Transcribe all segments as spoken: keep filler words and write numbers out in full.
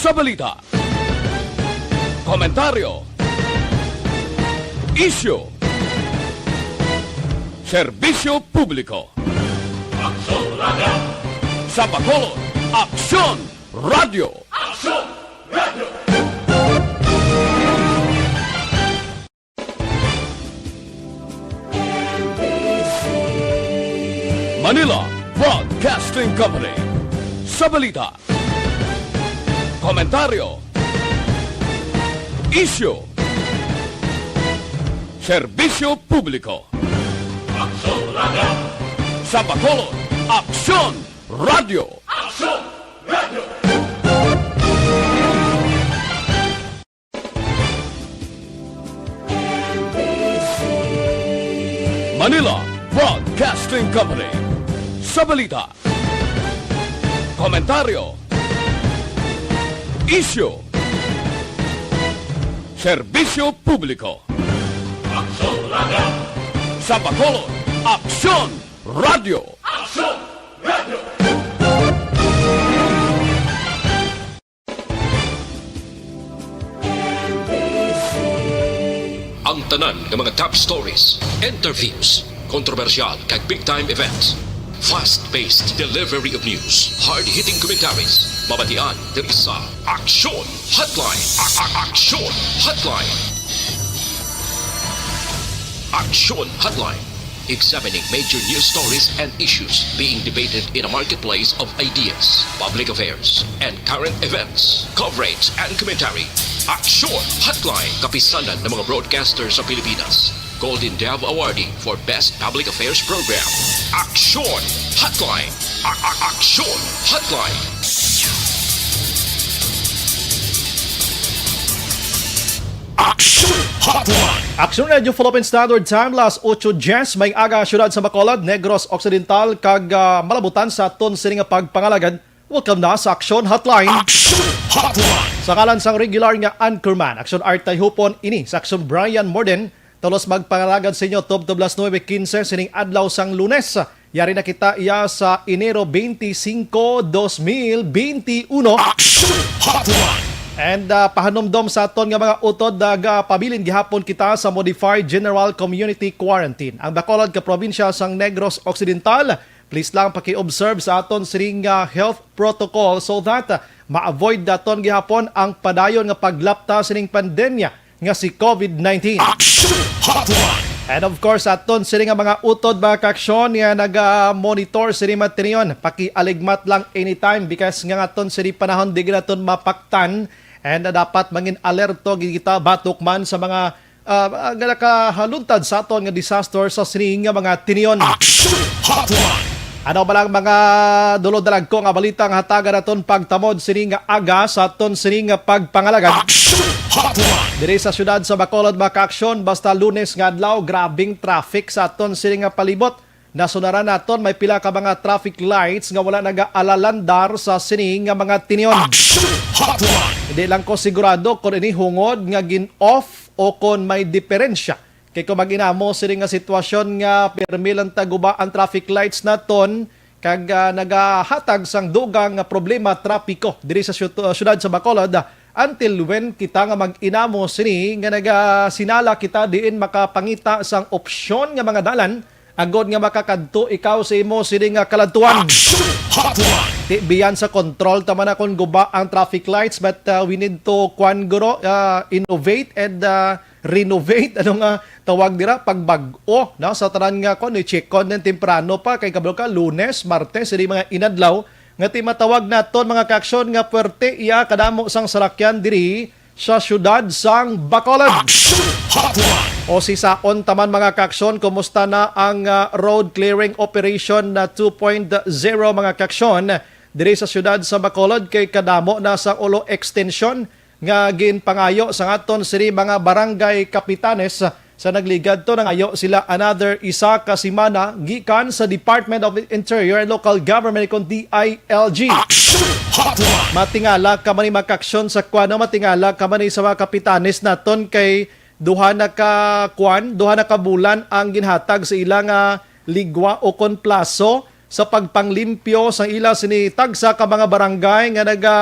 Sa balita, komentaryo, isyu, serbisyo publiko. Aksyon Radio. Sa Bacolod, Aksyon Radio. Aksyon Radio. Manila Broadcasting Company. Sa balita, komentaryo, isyu, serbisyo publiko. Aksyon Radio. Sa Bacolod, Aksyon Radio. Aksyon Radio. Manila Broadcasting Company. Sa balita, komentaryo, isyu, serbisyo publiko. Aksyon Radio. Sa Bacolod, Aksyon Radio. Aksyon Radio. Ang tanan nga mga top stories, interviews, kontrobersyal kag big time events. Fast-paced delivery of news, hard-hitting commentaries. Mabatian diri sa Aksyon Hotline. A- a- Aksyon Hotline. Aksyon Hotline. Examining major news stories and issues being debated in a marketplace of ideas, public affairs, and current events. Coverage and commentary. Aksyon Hotline. Kapisanan ng mga broadcaster sa Pilipinas. Golden Dove Awardee for Best Public Affairs Program. Aksyon Hotline. A- a- Aksyon Hotline. Aksyon Hotline. Aksyon Radio Philippine Standard Time, las ocho diez, may aga, siyudad sa Bacolod, Negros Occidental, kag, ah, malabutan sa aton sini nga pagpangalagad. Welcome na sa Aksyon Hotline. Aksyon Hotline. Sa ngalan sang regular nga anchorman, Aksyon Art Tayhupon, ini sa Aksyon Brian Morden, tulos magpangalagad sa inyo, tubtob las nuebe quince sining adlaw sang Lunes. Yari na kita iya sa Enero twenty-five, twenty twenty-one. Aksyon Hotline. And, ah, pahanumdom sa aton nga mga utod, nagapabilin gihapon kita sa Modified General Community Quarantine. Ang Bacolod ka probinsya sang Negros Occidental, please lang paki-observe sa aton sining, ah, health protocol so that, ah, ma-avoid naton gihapon ang padayon nga paglapta sining pandemya nga si COVID nineteen. Aksyon Hotline. And of course, aton sini nga mga utod, mga kaaksyon, nga naga-monitor sini matinion, pakialigmat lang anytime because nga aton sini panahon di naton mapaktan, and, uh, dapat mangin alerto gid kita batok man sa mga, uh, nga nakahaluntad sa aton nga disaster sa sini nga mga tinion. Aksyon Hotline. Ano ba lang mga dulod-dalagko nga balita nga hatagan naton pagtamod sini nga aga sa aton sini nga pagpangalagad? Action Hotline! Diri sa siyudad sa Bacolod, mga kaaksyon, basta Lunes nga adlaw, grabing traffic sa aton sini nga palibot. Nasunaran naton may pila ka mga traffic lights nga wala nagaalalandar sa sini nga mga tinion. Action Hotline! Hindi lang ko sigurado kung ini hungod nga gin-off o kon may diferensya. Kay kung mag-inamo sini nga sitwasyon nga pirmi lang ta guba ang traffic lights naton, kag, ah, nagahatag sang dugang nga problema trapiko diri sa syut-, ah, syudad sa Bacolod, ah, until when kita nga mag-inamo sini nga nagasinala kita diin makapangita sang opsyon nga mga dalan agod nga makakadto ikaw sa imo sini nga kaladtuan. Action Hotline! Di biyan sa kontrol ta man na kon guba ang traffic lights, but, ah, we need to, kwan, guro, ah, innovate and, ah, renovate, ano nga tawag dira, pagbag-o, no? Sa tanan nga, kwan, i-check-on din temprano pa, kay kabalo ka, Lunes, Martes, diri mga inadlaw, nga ti matawag naton, mga kaaksyon, nga puwerte iya kadamo sang sarakyan diri sa siyudad sang Bacolod. Action Hotline! O si saon taman, mga kaaksyon, kumusta na ang, ah, road clearing operation na two point zero, mga kaaksyon, diri sa siyudad sa Bacolod, kay kadamo na sa ulo extension nga ginpangayo sa aton sini mga barangay kapitanes sa nagligad to. Nangayo sila another isa ka semana gikan sa Department of Interior and Local Government, kon D I L G. Action Hotline! Matingala ka man ni, mga kaaksyon, sa kwan, no? Matingala ka man ni sa mga kapitanes naton kay duha na ka kwan, duha na ka bulan ang ginhatag sa ila nga ligwa o kon plaso sa pagpanglimpyo sa ila sini tagsa ka mga barangay nga naga,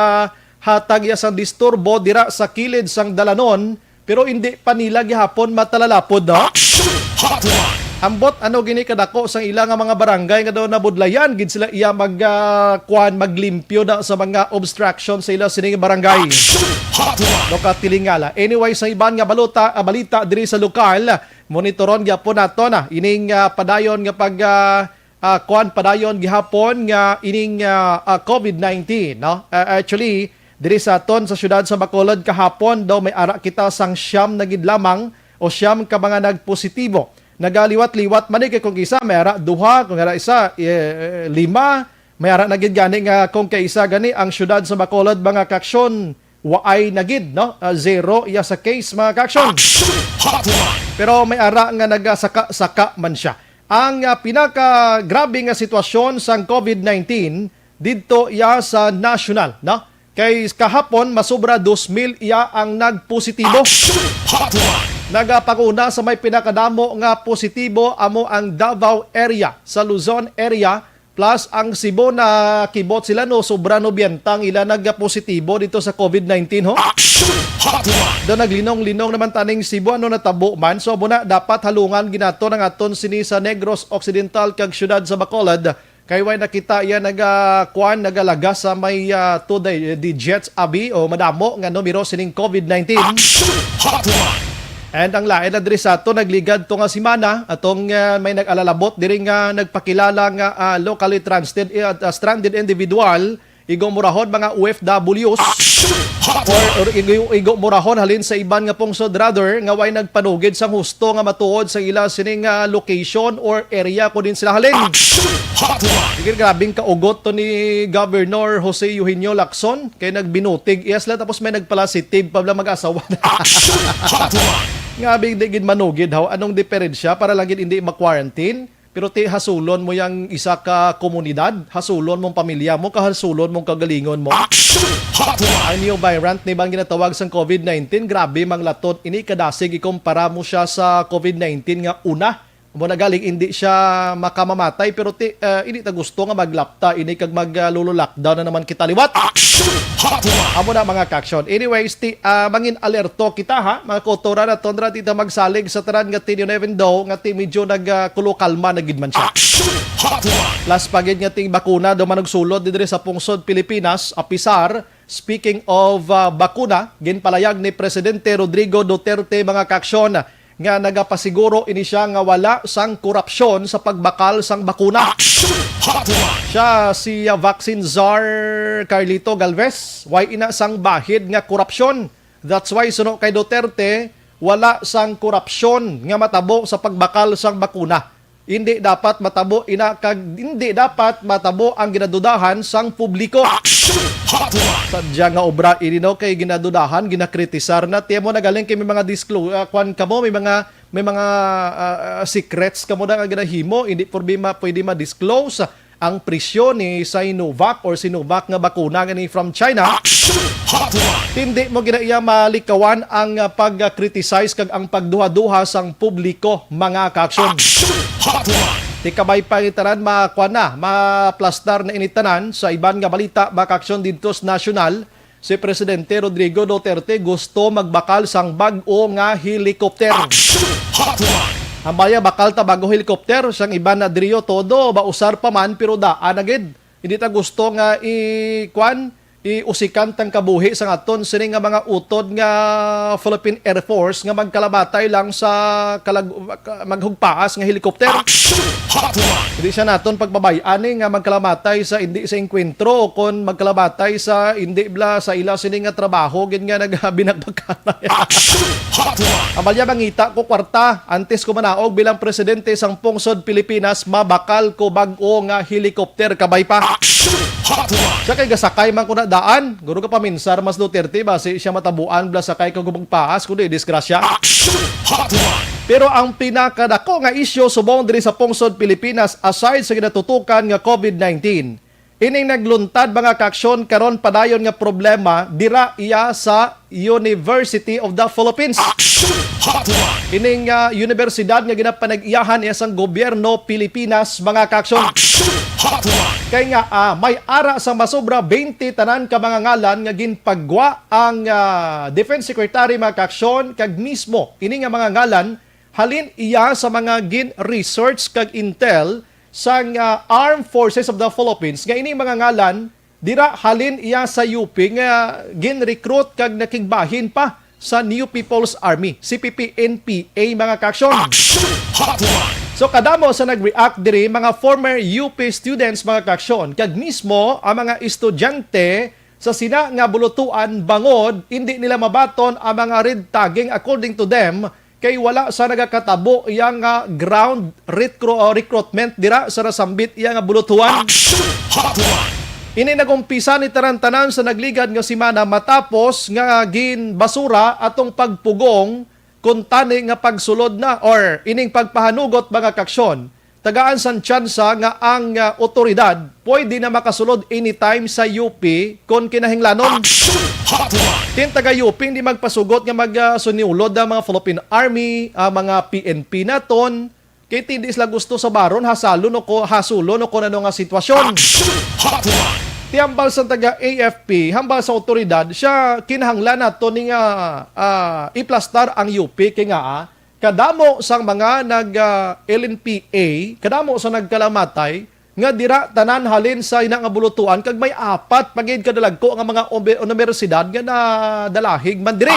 hatag iya sang disturbo dira sa kilid sang dalanon, pero indi pa nila gihapon matalalapod, no? Action Hotline! Ambot ano gini kadako sang ila nga mga barangay nga daw nabudlayan gid sila iya mag, ah, kuan, maglimpyo na sa mga obstruction sa ila sining barangay. Action Hotline! No, katilingala. Anyway, sa iban nga balota, ah, balita diri sa lokal, monitoron gyapon nato na ining, ah, padayon nga pag, ah, ah, kuan, padayon gihapon nga ining, ah, ah, COVID nineteen, no? Ah, actually, diri sa aton sa siyudad sa Bacolod kahapon daw may ara kita sang siyam na gid lamang o siyam ka mga nagpositibo. Nagaliwat-liwat man ni kay kung isa may ara duha, kung ara isa, eh, lima, may ara na gid gani nga kung kay isa gani ang siyudad sa Bacolod, mga kaaksyon, waay na gid, no? Ah, zero iya sa case, mga kaaksyon. Action Hotline! Pero may ara nga nagasaka-saka man siya. Ang, ah, pinakagrabe nga sitwasyon sang COVID nineteen didto iya sa national, no? Kay kahapon, masobra dos mil iya ang nagpositibo. Action Hotline! Nagapanguna sa may pinakadamo nga positibo amo ang Davao area, sa Luzon area, plus ang Cebu, nakibot sila, no, sobra nobenta ang ila nagapositibo dito sa COVID nineteen, ho. Action Hotline! Do naglinong-linong naman taning Cebu, ano natabo man. So, amo na, dapat halungan ginato ng aton sini sa Negros Occidental kag siyudad sa Bacolod. Kay way nakita iya naga, kuan, nagalaga sa may, ah, two di-, digits abi o madamo nga numero sining COVID nineteen. Action Hotline! And ang lain na diri sa ato, nagligad to nga semana, atong, ah, may nag-alalabot diri nga nagpakilala nga, ah, locally transit, eh, ah, stranded individual, igo murahon mga O F Ws. Action Hotline! Or, or igo, igo murahon halin sa iban nga pungsod, rather, nga way nagpanugid sang husto nga matuod sa ila sining, ah, location or area kung din sila halin. Action Hotline! Sige, grabing kaugot to ni Governor Jose Eugenio Lacson, kay nagbinutig iya sila tapos may nagpalasitive pa bala mag-asawa. Action Hotline! Nga abing di gid manugid, haw, anong diferensya para lang gid hindi ma-quarantine? Pero ti hasulon mo yang isa ka komunidad, hasulon mong pamilya mo, kahasulon mong kagalingon mo. Action Hotline! Ang new variant ni bang ginatawag sang COVID nineteen, grabe mang laton ini kadasig ikumpara mo siya sa COVID nineteen nga una. Mo na galing, hindi siya makamamatay, pero ti, ah, hindi ta gusto nga maglapta ini kag mag, ah, lolo lockdown na naman kita liwat. Action Hotline! Amo na, mga kaaksyon. Anyways, ti, ah, mangin alerto kita, ha, mga kautoran, aton ra di ta magsalig sa tanan nga tinyon, even though nga ti medyo nag, ah, kulo kalma na gid man siya. Action Hotline! Plus pa gid nga ting bakuna do man nagsulod diri sa pungsod Pilipinas, apisar, speaking of, ah, bakuna, ginpalayag ni Presidente Rodrigo Duterte, mga kaaksyon, nga nagapasiguro ini siya nga wala sang korupsyon sa pagbakal sang bakuna. Action Hotline! Siya si, ah, vaccine czar Carlito Galvez, way ina sang bahid nga korupsyon. That's why, suno kay Duterte, wala sang korupsyon nga matabo sa pagbakal sang bakuna. Hindi dapat matabo ina kag hindi dapat matabo ang ginadudahan sang publiko. Action Hotline! Sadya nga obra ini, no, kay ginadudahan, ginakritisar na. Tiyan mo na galing kay may mga disclo-, ah, kwan kamo, may mga, may mga, ah, ah, secrets kamo na nga ginahimo, hindi problema pwede ma-disclose ang presyo ni Sinovac or Sinovac nga bakuna nga ni from China. Action Hotline! Hindi mo gina iya malikawan ang, ah, pag-criticize kag ang pagduha-duha sang publiko, mga kaaksyon. Action Hotline! Di kabay pa ni tanan makuan na, maplastar na ini tanan. Sa iban nga balita, mga kaaksyon, didto sa nasyonal, si Presidente Rodrigo Duterte gusto magbakal sang bag-o nga helicopter. Action Hotline! Ambaya, bakal ta bag-o helicopter, sang iban na diriyo todo, mausar pa man, pero daan na gid. Hindi ta gusto nga i-, kwan, iusikan tang kabuhi sang aton sini nga mga utod nga Philippine Air Force nga magkalamatay lang sa kalag-, ka-, maghugpaas nga helicopter. Action Hotline! Hindi siya naton pagbabay-an ni nga magkalamatay sa hindi sa engkwentro o kon magkalamatay sa hindi bla sa ila sini nga trabaho gid nga nagbinakbakan. Action Hotline! Amalya, mangita ko kwarta antes ko manaog bilang presidente sang pungsod Pilipinas, mabakal ko bag-o nga helicopter, kabay pa. Action Hotline! Siya kay gasakay man ko na daan, guro ka paminsar mas Duterte, basi siya matabuan bla sakay kag humagpaas, kundi disgrasya. Action Hotline! Pero ang pinakadako nga isyu subong diri sa pungsod Pilipinas, aside sa ginatutukan nga COVID nineteen, ining nagluntad, mga kaaksyon, karon padayon nga problema dira iya sa University of the Philippines. Action Hotline! Ining, ah, universidad nga ginapanag-iyahan iya sang gobyerno Pilipinas, mga kaaksyon. Action Kay nga, ah, may ara sa masobra twenty tanan ka mga ngalan nga ginpagwa ang, ah, Defense Secretary, mga kaaksyon, kag mismo ini nga mga ngalan halin iya sa mga gin-research kag intel sang, ah, Armed Forces of the Philippines, nga ini mga ngalan dira halin iya sa U P nga gin-recruit kag nakigbahin pa sa New People's Army, C P P N P A, mga kaaksyon. So, kadamo sa nag-react diri, mga former U P students, mga kaaksyon, kag mismo ang mga estudyante sa sina nga bulutuan, bangod indi nila mabaton ang mga red tagging, according to them, kay wala sa nagakatabo iya nga ground recru-, uh, recruitment dira sa nasambit iya nga bulutuan. Ini nagumpisa ni tanan-tanan sa nagligad nga semana, matapos nga ginbasura atong pagpugong kuntani nga pagsulod na or ining pagpahanugot, mga kaaksyon. Tagaan sang tsansa nga ang, ah, otoridad pwede na makasulod anytime sa U P kon kinahanglanon. Tin, taga U P hindi magpasugot nga mag, ah, suniulod ang mga Philippine Army, ah, mga P N P naton, kay hindi sila gusto sa baron, hasalon o ko, hasulon o kung ano nga sitwasyon. Ti, hambal sa taga A F P, hambal sa otoridad, siya kinahanglan nato ni nga, ah, iplastar ang U P kay nga, ah, kadamo sang mga nag, ah, L N P A, kadamo sa nagkalamatay nga dira tanan halin sa ina nga bulutuan, kag may apat pa gid kadalagko nga mga umbe-, unibersidad nga nadalahig man diri.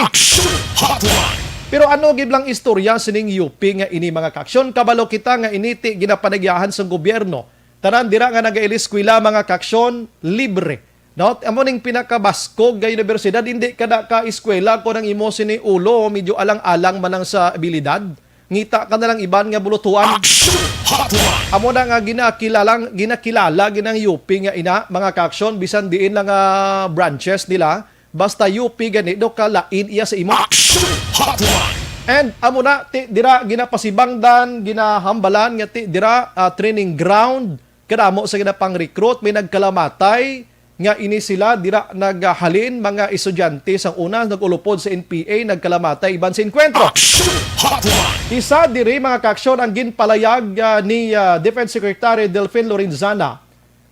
Pero ano gid lang istorya sining U P nga ini, mga kaaksyon? Kabalo kita nga ini ti ginapanagyahan sang gobyerno. Tanan dira nga nagaeskwela, mga kaaksyon, libre. No? Amo ning pinakabaskog nga universidad, hindi ka na ka-eskwela kung ang imo sini ulo medyo alang-alang man lang sa abilidad. Ngita ka na lang iban nga bulutuan. Amo na nga ginakilala, ginakilala gid ang U P nga ina, mga kaaksyon, bisan diin lang nga branches nila, basta U P gani do ka, lain iya sa imo. And amo na, ti, dira ginapasibangdan, ginahambalan nga ti, dira, ah, training ground, kadamo sa ginapang-recruit, may nagkalamatay nga ini sila dira nagahalin, mga estudyante sang una nag-ulupod sa N P A, nagkalamatay iban sa engkwentro. Isa diri, mga kaaksyon, ang ginpalayag, ah, ni, ah, Defense Secretary Delfin Lorenzana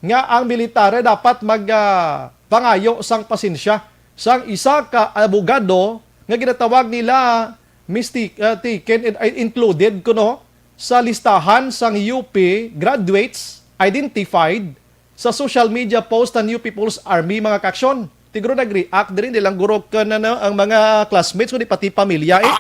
nga ang military dapat mag, ah, pangayo sang pasensya sang isa ka abogado nga ginatawag nila misti-, ah, taken and, ah, included kuno sa listahan sang U P graduates identified sa social media post ng New People's Army, mga kaaksyon. Tigro nag-react diri, nilang guro ka na, na ang mga classmates, kundi pati pamilya, eh.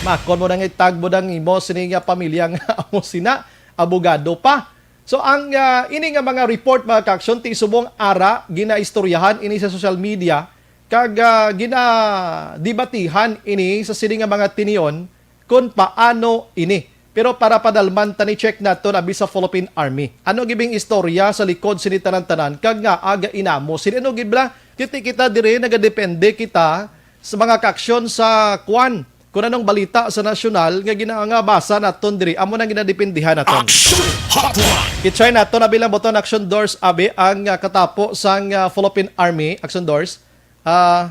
Makon mo nang itag mo nang imo sini nga pamilya nga amo sina, abogado pa. So, ang, ah, ini nga mga report, mga kaaksyon, ti subong ara ginaistoryahan ini sa social media, kag, ah, ginadebatihan ini sa sini nga mga tinion, kon paano ini. Pero para padalman, tani check naton abi sa Philippine Army. Ano gibing istorya sa likod sini tanan-tanan, kag nga aga inamo sini? Ano gibla? Kiti kita diri, nagadepende kita sa mga kaaksyon sa kwan. Kung anong balita sa nasyonal nga gina-, nga basa naton diri, amo nang ginadependihan naton. I-try naton, abi lang buton, Action Doors, abi ang, ah, katapo sang, ah, Philippine Army, Action Doors. Ah,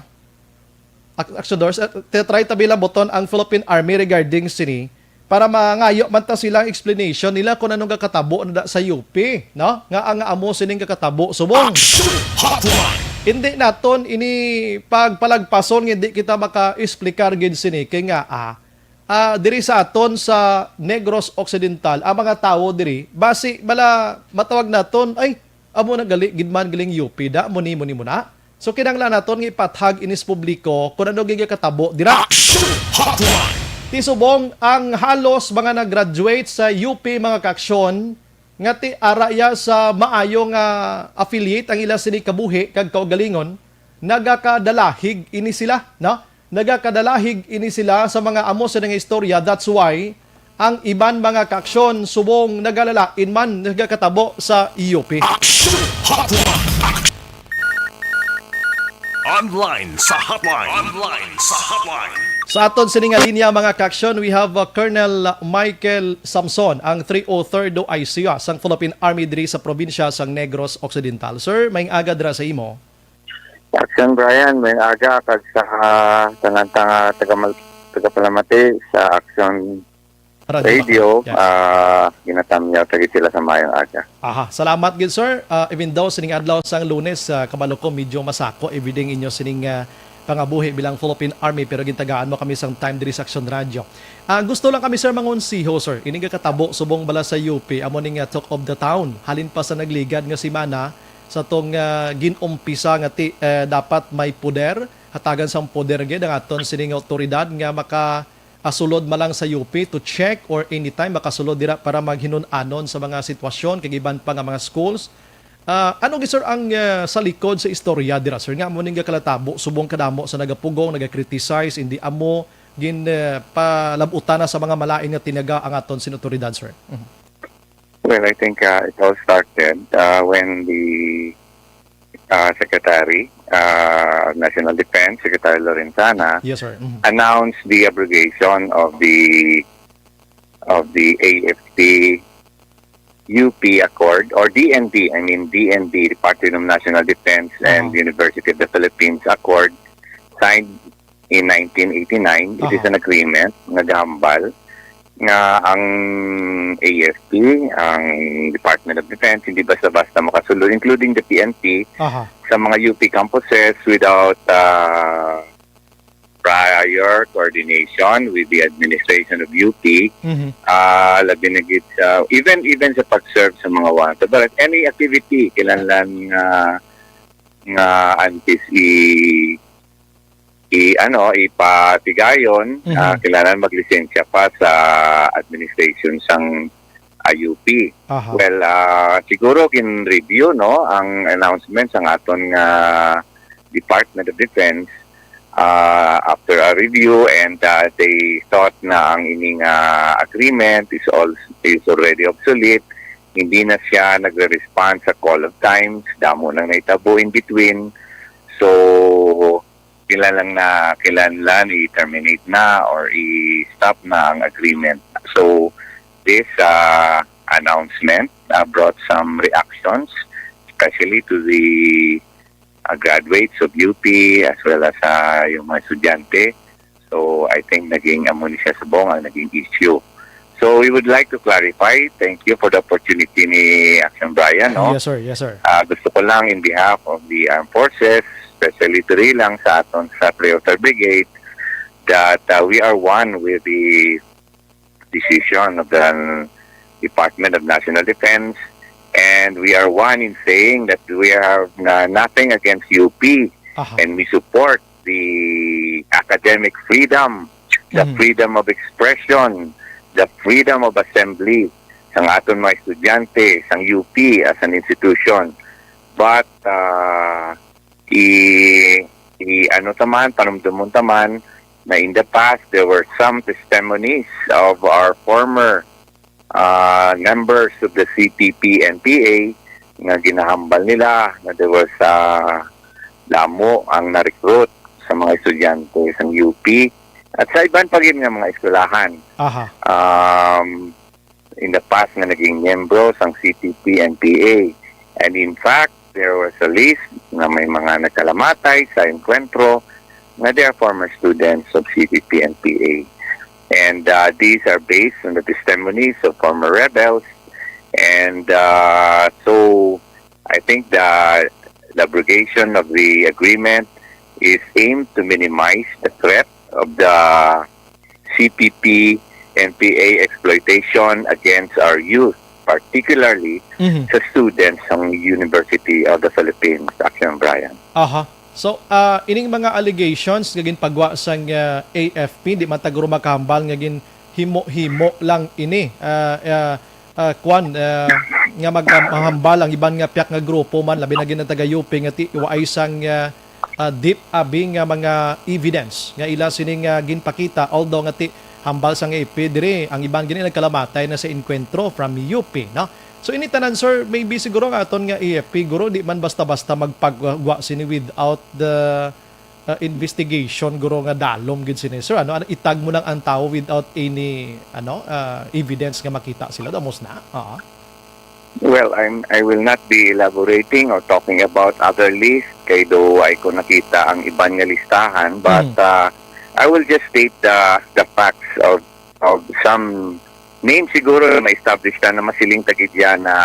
Ac-, Action Doors, ah, te-, try tabi lang buton ang Philippine Army regarding sini para mangayo man ta sila ang explanation nila kung anong gakatabo na da sa U P, no? Nga ang amo sining gakatabo subong. Hindi naton ini pagpalagpason nga hindi kita maka-explicar gid sini kay nga, ah, ah, diri sa aton sa Negros Occidental, ang mga tawo diri basi bala matawag naton, ay, amo na gali gid man galing U P da, mo ni, mo ni, mo na. So, kinahanglan naton nga ipathag inis publiko kung ano gid katabo dira. Ti subong ang halos mga nag-graduate sa U P, mga kaaksyon, nga ti ara ya sa maayo nga affiliate ang ila sini kabuhi kag kaugalingon, nagakadalahig ini sila, no? Nagakadalahig ini sila sa mga amo sa nga istorya. That's why ang iban mga kaaksyon subong nagalalain man nagakatabo sa U P. Online sa hotline. Online sa hotline. Sa aton sini nga linya, mga kaaksyon, we have, uh, Colonel Michael Samson, ang three oh third O I C sang Philippine Army diri sa probinsya sang Negros Occidental. Sir, maayong aga dira sa imo. Action Brian, maayong aga kag sa, ah, tanan nga taga-, tagapalamati sa Action Radyo Radio, Mac-, yes. Ah, ginatamyaw ta gid sila sa mayong aga. Aha, salamat gid, sir. Ah, even though sining adlaw sang Lunes, ah, kabalo ko medyo masako everyday inyo sining, ah, pangabuhi bilang Philippine Army, pero gintagaan mo kami sang time diri sa Action Radio. Ah, gusto lang kami, sir, mangonsiho, sir. Ini nga katabo subong bala sa U P, amo ning, ah, talk of the town. Halin pa sa nagligad nga semana sa tong, ah, gin-umpisa nga ti, eh, dapat may poder, hatagan sang poder gid ang aton sining otoridad nga maka asulod man lang sa U P to check or anytime makasulod dira para maghinun-anon sa mga sitwasyon kag iban pa nga mga schools. Ah, ano gid, sir, ang, ah, sa likod sa istorya dira, sir, nga amo ning gakalatabo subong kadamo sa nagapugong, nagakriticize, hindi amo gin, ah, palabutan na sa mga malain nga tinaga ang aton sin otoridad, sir? Mhm. Well, I think uh, it all started uh, when the uh, Secretary uh, of National Defense, Secretary Lorenzana, Yes, sir. Mhm. announced the abrogation of the of the A F P U P Accord or D N D, I mean D N D, Department of National Defense and Uh-huh. University of the Philippines Accord, signed in nineteen eighty-nine. It is Uh-huh. an agreement nga gahambal nga ang A F P, ang Department of Defense, hindi basta-basta makasulod, including the P N P, Aha. sa mga U P campuses without uh, prior coordination with the administration of U P. Mhm. Ah, labi na gid sa, even, even sa pag-serve sa mga warrant of arrest, any activity, kinahanglan nga, nga antes i, i, ano, ipatigayon, Mhm. ah, kinahanglan maglisensya pa sa administration sang I U P. Aha. Well, ah, siguro gin-review, no, ang announcement sang aton nga Department of Defense, ah, after a review, and ah, they thought na ang ining ah, agreement is all is already obsolete. Hindi na siya nagre-respond sa call of times. Damo nang nahitabo in between. So, kinahanglan na, kinahanglan i-terminate na or i-stop na ang agreement. So, this uh, announcement uh, brought some reactions, especially to the uh, graduates of U P as well as uh, yung mga estudyante. So, I think naging amo ni siya subong ang naging issue. So, we would like to clarify. Thank you for the opportunity ni Action Brian, no? Yes, sir. Yes, sir. Ah, gusto ko lang in behalf of the armed forces, especially diri lang sa aton sa Three oh three Brigade, that uh, we are one with the decision of the Department of National Defense, and we are one in saying that we have uh, nothing against U P, Aha. and we support the academic freedom, the Mhm. freedom of expression, the freedom of assembly sang aton mga estudyante, sang U P as an institution. But uh, i, i ano taman, panumdumon taman na in the past there were some testimonies of our former uh, members of the C P P N P A nga ginahambal nila na there was uh, damo ang na-recruit sa mga estudyante sa U P at sa iban pa gid nga mga eskwelahan. Aha. Um, in the past nga naging miyembro sang C P P N P A. And in fact, there was a list nga may mga nagkalamatay sa enkwentro nga they are former students of C P P N P A. And uh, these are based on the testimonies of former rebels. And uh, so I think the, the abrogation of the agreement is aimed to minimize the threat of the C P P N P A exploitation against our youth, particularly Mhm. sa students ng University of the Philippines, Action Brian. Aha. So, ah, ining mga allegations nga ginpagwa sang, ah, A F P, di man ta guro makahambal nga ginhimo-himo lang ini. Ah, ah, ah, kwan, ah, nga magkahambal ang iban nga piyak nga grupo man, labi na gid ang taga-U P nga ti-, waay sang, ah, ah, deep abi nga mga evidence nga ila sining, ah, ginpakita, although nga ti-, hambal sang A F P diri, ang iban gani nagkalamatay na sa enkwentro from U P, no? So, ini tanan, sir, maybe siguro nga aton nga A F P, guro, di man basta-basta magpagwa sini without the, uh, investigation, guro, nga dalom gid sini, sir. Ano, ano, itag mo lang ang tawo without any, ano, uh, evidence nga makita sila, damos na. Oo. Well, I'm, I will not be elaborating or talking about other lists kay do ay ko nakita ang iban nga listahan, but Mm. uh, I will just state the the facts of of some name siguro na ma-establish ta na masiling ta gid ya na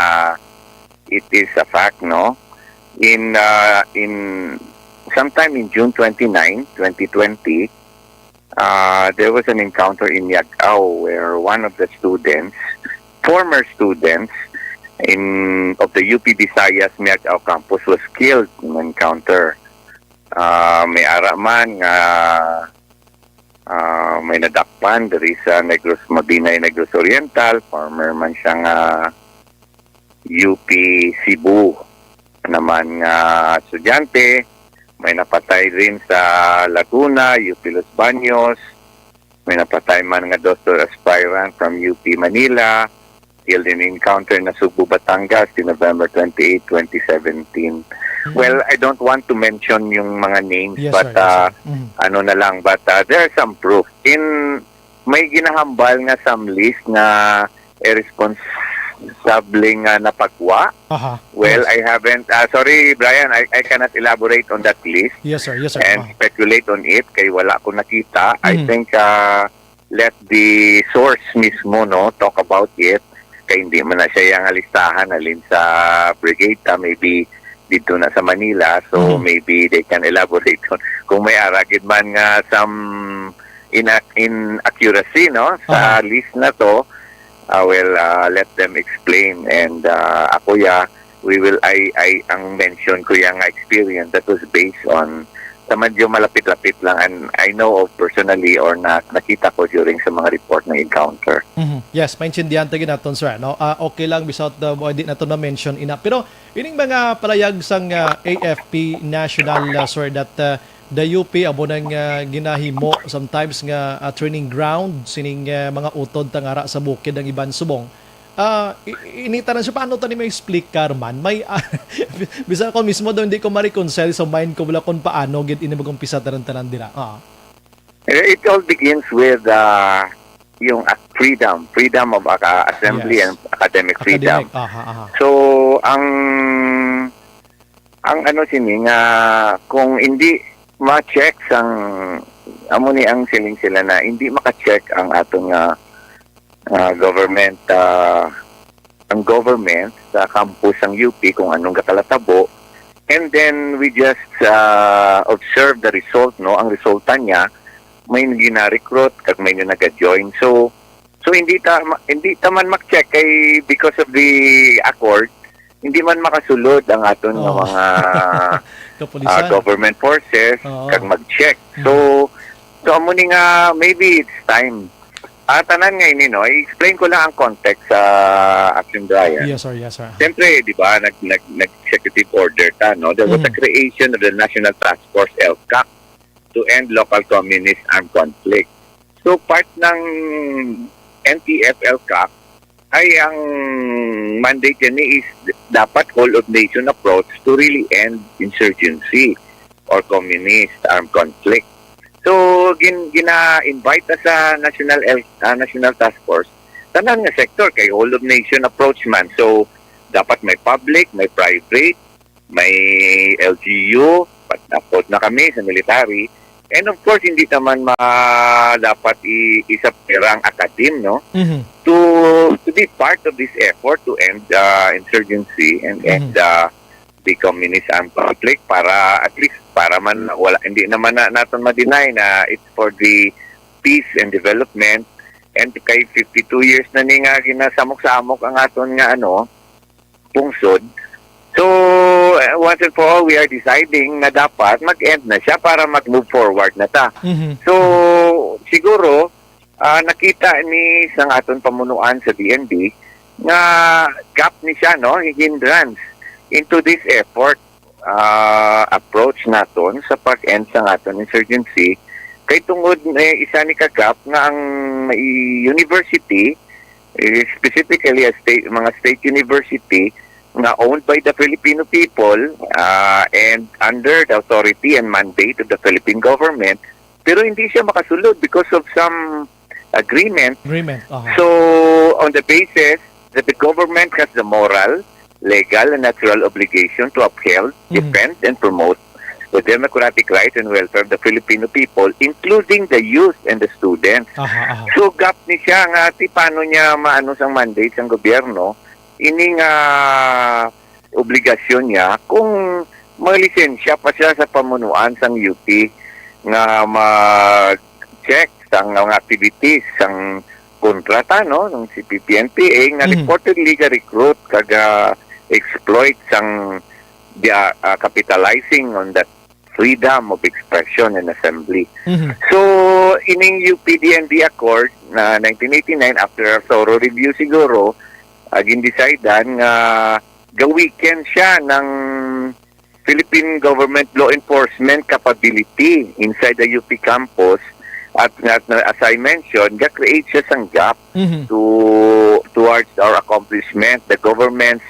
it is a fact, no? In, uh, in sometime in June twenty-nine, twenty twenty, uh, there was an encounter in Yag-aw where one of the students, former students in of the U P Visayas Yag-aw campus was killed in encounter. Uh, may ara man nga, uh, may nadakpan diri sa Negros, Mabinay, Negros Oriental, former man siya nga U P Cebu naman nga estudyante. May napatay rin sa Laguna, U P Los Baños. May napatay man nga doctor aspirant from U P Manila. Killed in encounter na Sugbo, Batangas, in November twenty-eight, twenty seventeen. Well, I don't want to mention yung mga names, Yes, but sir. Yes, uh, sir. Mhm. ano na lang, but uh, there are some proof. In may ginahambal nga some list nga irresponsable nga napagwa. Aha. Well, Yes. I haven't, uh, sorry, Brian, I, I cannot elaborate on that list Yes, sir. Yes, sir. and Ah. speculate on it kay wala ko nakita. I Mhm. think uh, let the source mismo, no, talk about it. Kay hindi man na siya yang listahan halin sa brigada, maybe dito na sa Manila. So Mhm. maybe they can elaborate on kung may ara gid man nga some ina-, inaccuracy, no, sa Aha. list na to. Uh, well, uh, let them explain. And uh, ako ya, we will, I, I, ang mention ko ya nga experience, that was based on sa medyo malapit-lapit lang, and I know of personally or na nakita ko during sa mga report na encounter. Mhm. Yes, maintindihan ta gid naton, sir, no? Ah, okay lang, without the, di nato na-mention ina. Pero ining mga palayag sang, ah, A F P National, ah, sir, that, ah, the U P amo nang, ah, ginahimo sometimes nga, ah, training ground sining, ah, mga utod tangara sa bukid ang iban subong. Ah, i-, i-, ini tanan siya, paano tani ma-explicar man? May, ah, bisan ako mismo daw hindi ko ma-reconcile sa mind ko, wala kung paano gid ini mag-umpisa tanan-tanan dira. Ah. Eh, it all begins with uh, yung uh, freedom, freedom of uh, assembly Yes. and academic freedom. Academic. Aha, aha. So, ang ang ano sini nga kung hindi ma-check sang amo ni ang siling sila na hindi maka-check ang aton nga ah, government ah, ang government sa campus sang U P kung anong gakalatabo, and then we just ah, observe the result, no, ang resulta niya may gina-recruit kag may na nag-join. So so hindi ta ma- hindi ta man mak-check kay because of the accord hindi man makasulod ang aton nga Oh. mga ah, Kapulisan. government forces Oo. kag mag-check. Mm. So so amo ni nga maybe it's time. Ah, tanan nga ini, no? I-explain ko lang ang context sa Action Brian. Yes, sir. Yes, sir. Siyempre, di ba, nag, nag, nag-executive order ta, no? There was a Mhm. creation of the National Task Force, L CAC, to end local communist armed conflict. So, part ng N T F L CAC ay ang mandate niya is dapat whole of nation approach to really end insurgency or communist armed conflict. So, gin, gina-invite na sa National L, ah, National Task Force tanan nga sector kay whole of nation approach man. So, dapat may public, may private, may L G U, but na-quote na kami sa military. And of course, hindi naman ma dapat i isapira ang academe, no? Mhm. To to be part of this effort to end uh, insurgency and Mhm. end uh, the communist armed conflict para at least para man wala hindi naman na, naton ma-deny na it's for the peace and development. And kay fifty-two years na ni nga ginasamok-samok ang aton nga ano pungsod. So, uh, once and for all, we are deciding na dapat mag-end na siya para mag-move forward na ta. Mhm. So, siguro, ah, nakita ni sang aton pamunuan sa D N D nga gap ni siya, no, hindrance into this effort, ah, approach naton sa pag-end sa aton insurgency. Kay tungod, eh, isa ni ka gap nga ang may university, eh, specifically a state, mga state university nga owned by the Filipino people, ah, and under the authority and mandate of the Philippine government, pero hindi siya makasulod because of some agreement. Agreement, aha. So, on the basis that the government has the moral, legal, and natural obligation to uphold, Mhm. defend, and promote the democratic rights and welfare of the Filipino people, including the youth and the students. Aha, aha. So, gap ni siya nga, ti paano niya maano sang mandate sang gobyerno, ini nga obligasyon niya kung malisensya pa siya sa pamunuan sang U P nga mag-check sang mga activities sang kontrata, no, ng C P P N P A nga Mhm. reportedly ga-recruit kag, ah, exploit sang dia-, ah, capitalizing on that freedom of expression and assembly. Mhm. So, ining U P D N D Accord na nineteen eighty-nine, after a thorough review siguro, ah, gindesidean nga ga-weaken siya ng Philippine government law enforcement capability inside the U P campus at, at na, as I mentioned, ga-create siya sang gap Mhm. to towards our accomplishment, the government's,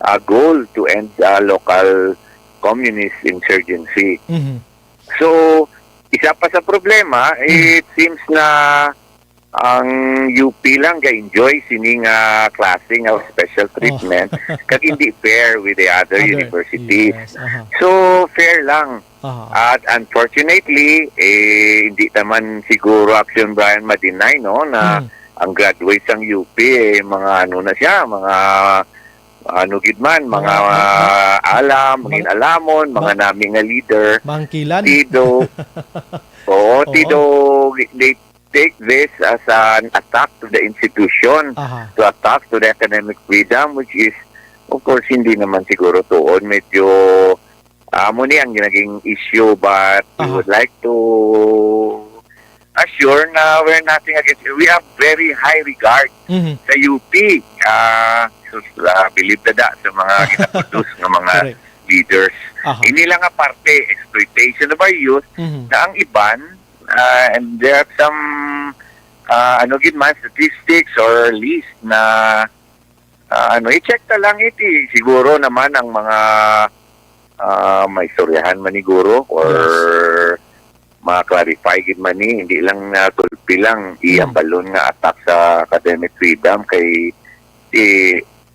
uh, goal to end, uh, local communist insurgency. Mhm. So, isa pa sa problema, Mhm. it seems na ang U P lang ga-enjoy sini nga klase nga special Oh. treatment, kag hindi fair with the other Other, universities. yes, aha. So, fair lang. Aha. At unfortunately, eh, hindi naman siguro, Action Brian, ma-deny, no, na Mm. ang graduates sang U P, eh, mga ano na siya, mga ano gid man, mga, Mga, mga, ah, alam, mga, mga inalamon, mga mga nami nga leader. Bangkilan. Tido. Oo, Oo. Tido, they take this as an attack to the institution, Aha. to attack to the academic freedom, which is, of course, hindi naman siguro tuon. Medyo, ah, amo ni ang naging issue, but we Aha. would like to assure na we're nothing against you. We have very high regard Mhm. sa U P. Ah, so, ah, believe na da sa mga ginaproduce nga mga Correct. leaders. Aha. Ini lang nga parte, exploitation of our youth, Mhm. na ang iban, ah, and there are some, ah, ano gid man, statistics or list na, ah, ano, i-check ta lang iti. Siguro naman ang mga, ah, maistoryahan man ni guro or Yes. ma-clarify gid man ni, hindi lang na gulpi lang, iyang Mm. balon nga attack sa academic freedom kay si,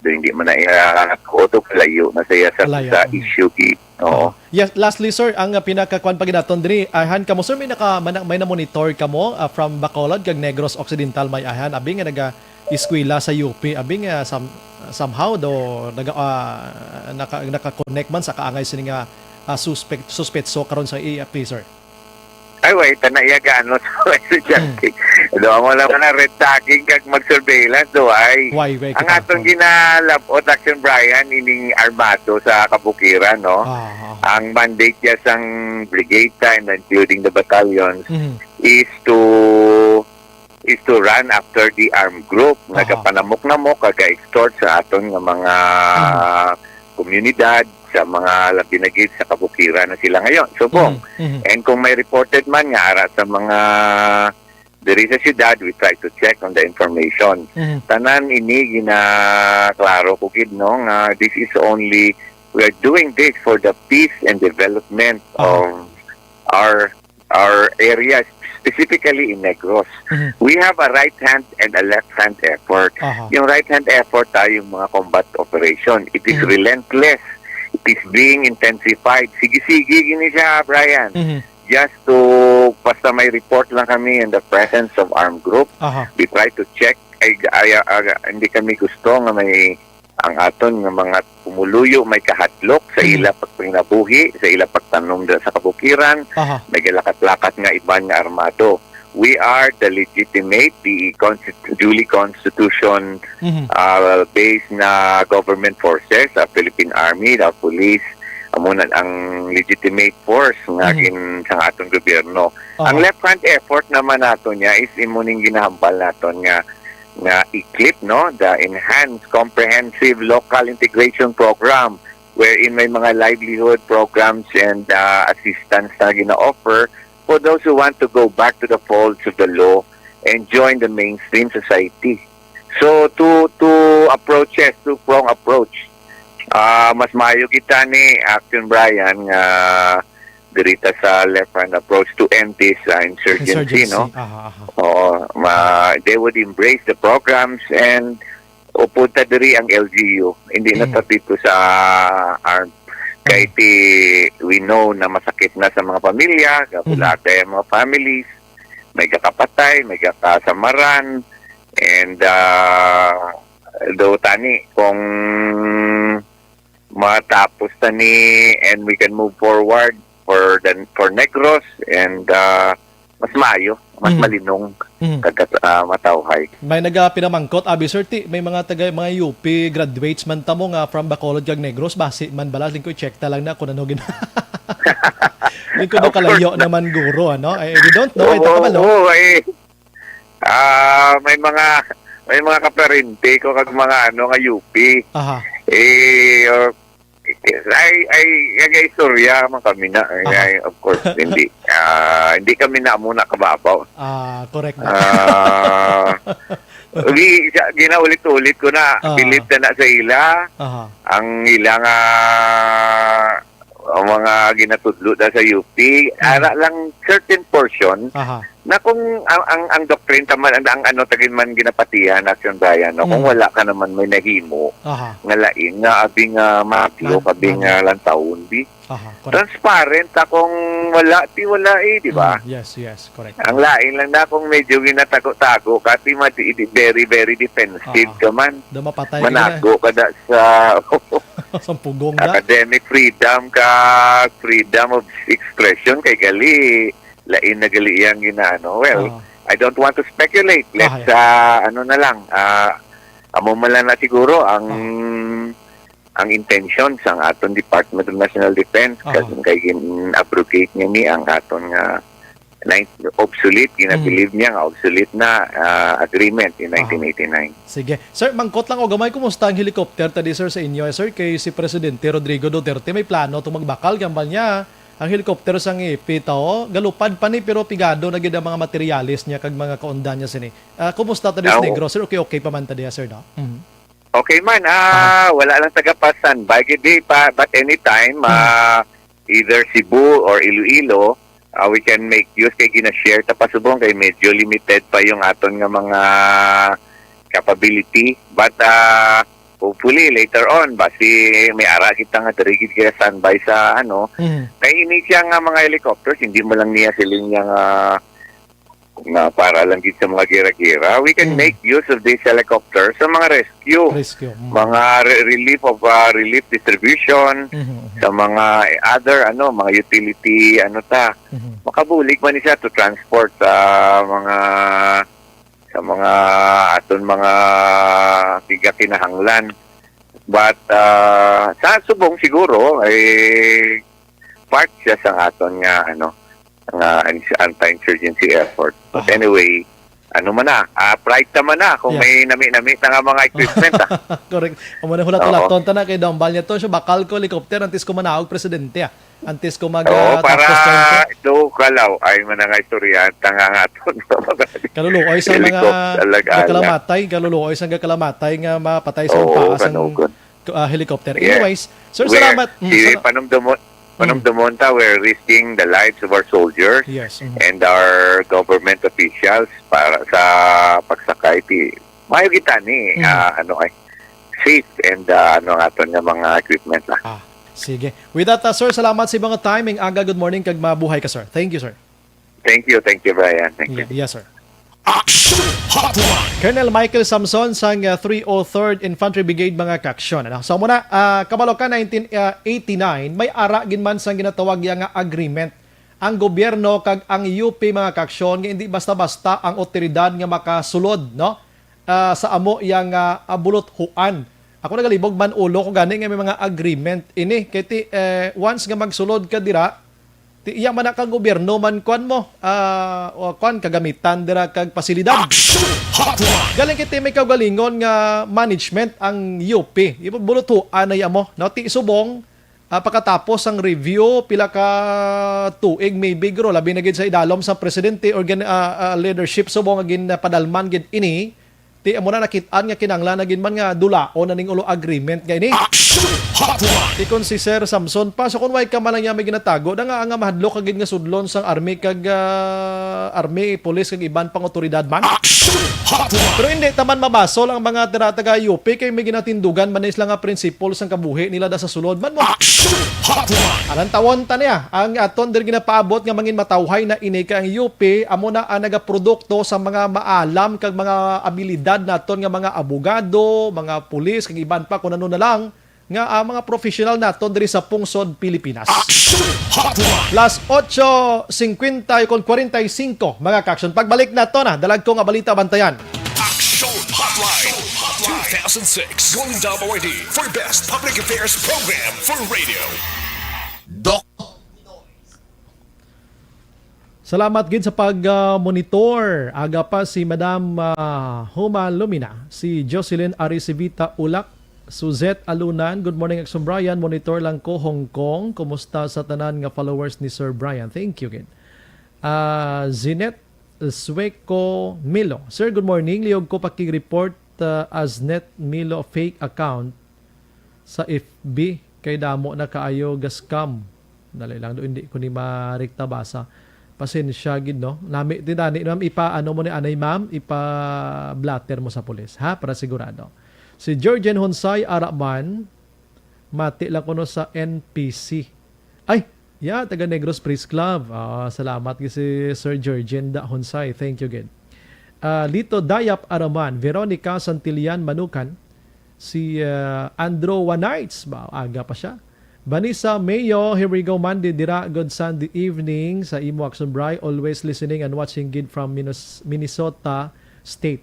hindi man na iya, o to, kalayo na sa iya sa, Kalayo, sa mm. issue gid. Oo. Oh. Yes, lastly, sir, ang, ah, pinakakuan pa gid naton diri, ayhan kamo, sir, may naka-, may na-, may na-monitor kamo, ah, from Bacolod kag Negros Occidental, may ayhan, abi nga naga-eskwela sa U P, abi nga some-, somehow do naga-, ah, naka-, naka-connect man sa kaangay sini nga, ah, suspect, suspetso karon sa A F P, sir? Ay, way ta na iya gaano sa mga estudyante. Hmm. Do, amo lang na red tagging kag mag-surveillance, do, ay. Way, way Ang kita. atong ginalabot, Action Brian, ining armado sa kabukiran, no? Ah, ah. Ang mandate niya sang brigade time, including the battalions, Mhm. is to, is to run after the armed group nga Aha. gapanamok-namok kag ga-extort sa aton nga mga Mhm. komunidad, sa mga labi na gid sa kabukiran na sila ngayon. So, kung, Mhm, mhm. and kung may reported man nga ara sa mga diri sa syudad, we try to check on the information. Mhm. Tanan ini ginaklaro ko gid, no, nga this is only, we are doing this for the peace and development Aha. of our, our area, specifically in Negros. Mhm. We have a right hand and a left hand effort. Aha. Yung right hand effort tayo, yung mga combat operation. It is Mhm. relentless. It is being intensified. Sige-sige gini siya, Brian. Mhm. Just to, basta may report lang kami in the presence of armed group, Aha. we try to check. Ay, ay, ay, hindi kami gusto nga may ang aton nga mga pumuluyo may kahadlok sa Mhm. ila pagpanginabuhi, sa ila pagtanom dira sa kabukiran, Aha. may galakat-lakat nga iban nga armado. We are the legitimate, the constitu-, duly constitution, Mhm. uh, based na government forces, a Philippine Army, the police, amo na ang legitimate force nga Mhm. gin-, sa aton gobyerno. Aha. Ang left hand effort naman nato niya is imo ning ginahambal naton nga, nga ECLIP, no? The Enhanced Comprehensive Local Integration Program, wherein may mga livelihood programs and, uh, assistance na gina-offer for those who want to go back to the folds of the law and join the mainstream society. So, two, two approaches, two-prong approach. Ah, mas maayo kita ni Action Brian nga diri ta sa left hand approach to end this, ah, insurgency, Insurgency. no? Aha, aha. Oo, ma-, they would embrace the programs and upod ta diri ang L G U. Hindi na Mm. ta dito sa armed. Kay ti, we know na masakit na sa mga pamilya, gabulagay ang mga families, may gakapatay, may gakasamaran, and uh, do tani kung matapos tani and we can move forward for the for Negros and uh, mas maayo, mas Mm. malinong Mm. kag uh, matawhay. May nagapinamangkot, abi, sir, ti may mga taga, mga U P graduates man tamo nga from Bacolod kag Negros, basi man bala, lingko i-check ta lang na kung ano gina-, lingko do Of course kalayo na. naman guro, ano? Eh, we don't know, eh, Oo, takabalo. oo, eh. Ah, may mga, may mga kaparente ko kag mga ano nga U P. Aha. Eh, uh, ay, ay, nag-istorya man kami na. Ay, Aha. ay, of course, hindi. Ah, hindi kami na muna kababaw. Ah, correct na. Ah, di, siya, ginaulit-ulit ko na. Ah. Believe na na sa ila. Aha. Ang ila nga, ang mga ginatudlo na sa U P, Hmm. ara lang certain portion Aha. na kung ang, ang, ang doctrine ta man, ang, ang ano tagin man ginapatihan, Action Brian, no? Kung Hmm. wala ka naman may nahimo Aha. nga lain, nga abi nga matlo, Lan-, abi nga lan-, lantawon, di? Aha, correct. Transparent ta kung wala, di wala eh, di ba? Hmm, yes, yes, correct. Ang lain lang na kung medyo ginatago-tago ka, di ma-, di, di, very, very defensive Ah. ka man. Do mapatay ka na. Manago ka da sa Sa pugong na. Academic freedom ka, freedom of expression kay gali, lain na gali yang ginaano. Well, Ah. I don't want to speculate. Let's, Ah, yeah. ah, ano na lang, ah, amo man lang na siguro ang, Ah. ang intention sang aton Department of National Defense, Aha. kay gin-abrogate niya ni ang aton nga nine, obsolete, Mm. ginabilib niya nga obsolete na, ah, agreement in Ah. nineteen eighty-nine. Sige. Sir, mangkot lang og gamay, kumusta ang helicopter ta di, sir, sa inyo, eh, sir? Kay si Presidente Rodrigo Duterte may plano to magbakal, gambal niya. Ang helicopter sang ipit, oh, galupad pa ni, pero pigado na gid ang mga materyales niya kag mga kaunda niya sini. Ah, kumusta ta di sa Ah, oo. Negros, sir? Okay, okay pa man ta diha, sir, no? Mhm. Okay man, ah, Ah. wala lang taga pa standby gid di pa, but anytime, Mm. ah, either Cebu or Iloilo, ah, we can make use kay gina-share ta pa subong kay medyo limited pa yung aton nga mga capability. But, ah, hopefully later on, basi may ara kita nga diri gid kaya standby sa ano. Mhm. Kay ini siya nga mga helicopters, hindi mo lang niya siling niya nga na para lang gid sa mga gira-gira. We can Mm. make use of this helicopter sa mga rescue, Rescue, mm. mga re-, relief of, ah, relief distribution, Mhm, mhm. sa mga other, ano, mga utility, ano ta. Mhm. Makabulig man siya to transport sa mga, sa mga aton mga tigakinahanglan. But, ah, sa subong siguro, eh, part siya sa aton nga, ano, nga ins-, anti-insurgency effort. But Aha. anyway, ano man na, ah, pride ta man na kung Yeah. may nami-nami ta nga mga equipment, ah. Correct. Amo na, hulat-hulaton Oo. ta na kay Dambal niya to. Siya, bakal ko helicopter antes ko manaog presidente, ah. Antes ko mag, Oo, ah, para tapos twenty. do kalaw, ay man nga istorya, ta nga nga aton mga Kaluluoy sa mga helicopter, alag-alag. gakalamatay, kaluluoy sa gakalamatay nga mapatay sa Oo, paa sang kanugon. ah, helicopter. Yes. Anyways, sir, Well, salamat. Mm, si sala- panumdumon, Mm. panumdumon ta, we're risking the lives of our soldiers Yes, mm. and our government officials para sa pagsakay. Ti, maayo kita ni, Mm. ah, ano ay, safe and, ah, ano ang aton nga mga equipment, ah. Ah, sige. With that, ah, sir, salamat sa mga time. Ing aga, good morning, kag mabuhay ka, sir. Thank you, sir. Thank you, thank you, Brian. Thank you. Yeah, yes, sir. Action Hotline. Colonel Michael Samson sang, uh, three oh third Infantry Brigade, mga kaaksyon. Ano? So muna, uh, kabalo ka, nineteen eighty-nine, may ara gid man sang ginatawag ya nga agreement ang gobyerno kag ang U P, mga kaaksyon, nga hindi basta-basta ang otoridad nga makasulod, no? Ah, sa amo yang, ah, ah, buluthuan. Ako nagalibog man ulo ko gani nga may mga agreement ini. Kay ti, eh, once nga magsulod ka dira, ti iya man na ka gobyerno man, kuan mo, ah, o kuan, kagamitan dira kag pasilidad. Action Hotline. Galing kay ti may kaugalingon nga management ang U P. Ibuluthuan na iya mo, no? Ti subong, ah, pagkatapos sang review, pila ka tuig maybe, guro, labi na gid sa idalom sa presidente or gin-, ah, ah, leadership subong nga ginpadalman gid ini, ti amo na nakit-an nga kinahanglan na gid man nga dulaon na ning ulo agreement nga ini. Action Hotline. Tikon si Sir Samson pa, so kung way ka man lang niya may ginatago, na nga, nga mahadlok ka gid nga sudlon sang army kag, ah, army, police kag iban pang otoridad man. Action Hotline. Pero hindi taman mabasol ang mga tira taga U P kay may ginatindugan man sila nga prinsipol sang kabuhi nila da sa sulod man mo. Action Hotline. Anang tawon ta niya, ang aton diri ginapaabot nga mangin matawhay na ini kay ang U P amo na ang nagaprodukto sa mga maalam kag mga abilidad naton nga mga abogado, mga pulis kag iban pa kung ano na lang nga, ah, mga professional naton diri sa pungsod Pilipinas. Action Hotline. Las ocho cincuenta y con cuarenta y cinco, mga ka-action. Pagbalik nato na, dalag ko nga balita bantayan. Action Hotline two thousand six Golden Dome Awardee for Best Public Affairs Program for Radio. Doc. Salamat gid sa pag, ah, monitor. Aga pa si Madam, ah, Huma Lumina, si Jocelyn Aricivita Ulak, Suzette Alunan. Good morning, Action Brian. Monitor lang ko, Hong Kong. Kumusta sa tanan nga followers ni Sir Brian? Thank you gid. Ah, Zinette Sueco Milo. Sir, good morning. Liyog ko pakig-report, ah, as Net Milo fake account sa F B kay damo na kaayo ga-scam. Dali lang do, hindi ko ni marikta basa. Pasensya gid, no? Nami ti dani, ma'am, ipa, ano mo ni anay, ma'am, ipa-blotter mo sa pulis, ha, para sigurado. Si Georgian Honsay, ara man, mati lang kuno sa N P C. Ay, yeah, taga Negros Press Club. Ah, salamat gid si Sir Georgian da Honsay. Thank you gid. Ah, Lito Dayap Araman, Veronica Santillan Manukan, si, ah, Andrew Wanites, ba, aga pa siya. Vanessa Mayo, here we go, Monday dira, good Sunday evening sa imo, Action Bri. Always listening and watching gid from Minos-, Minnesota State.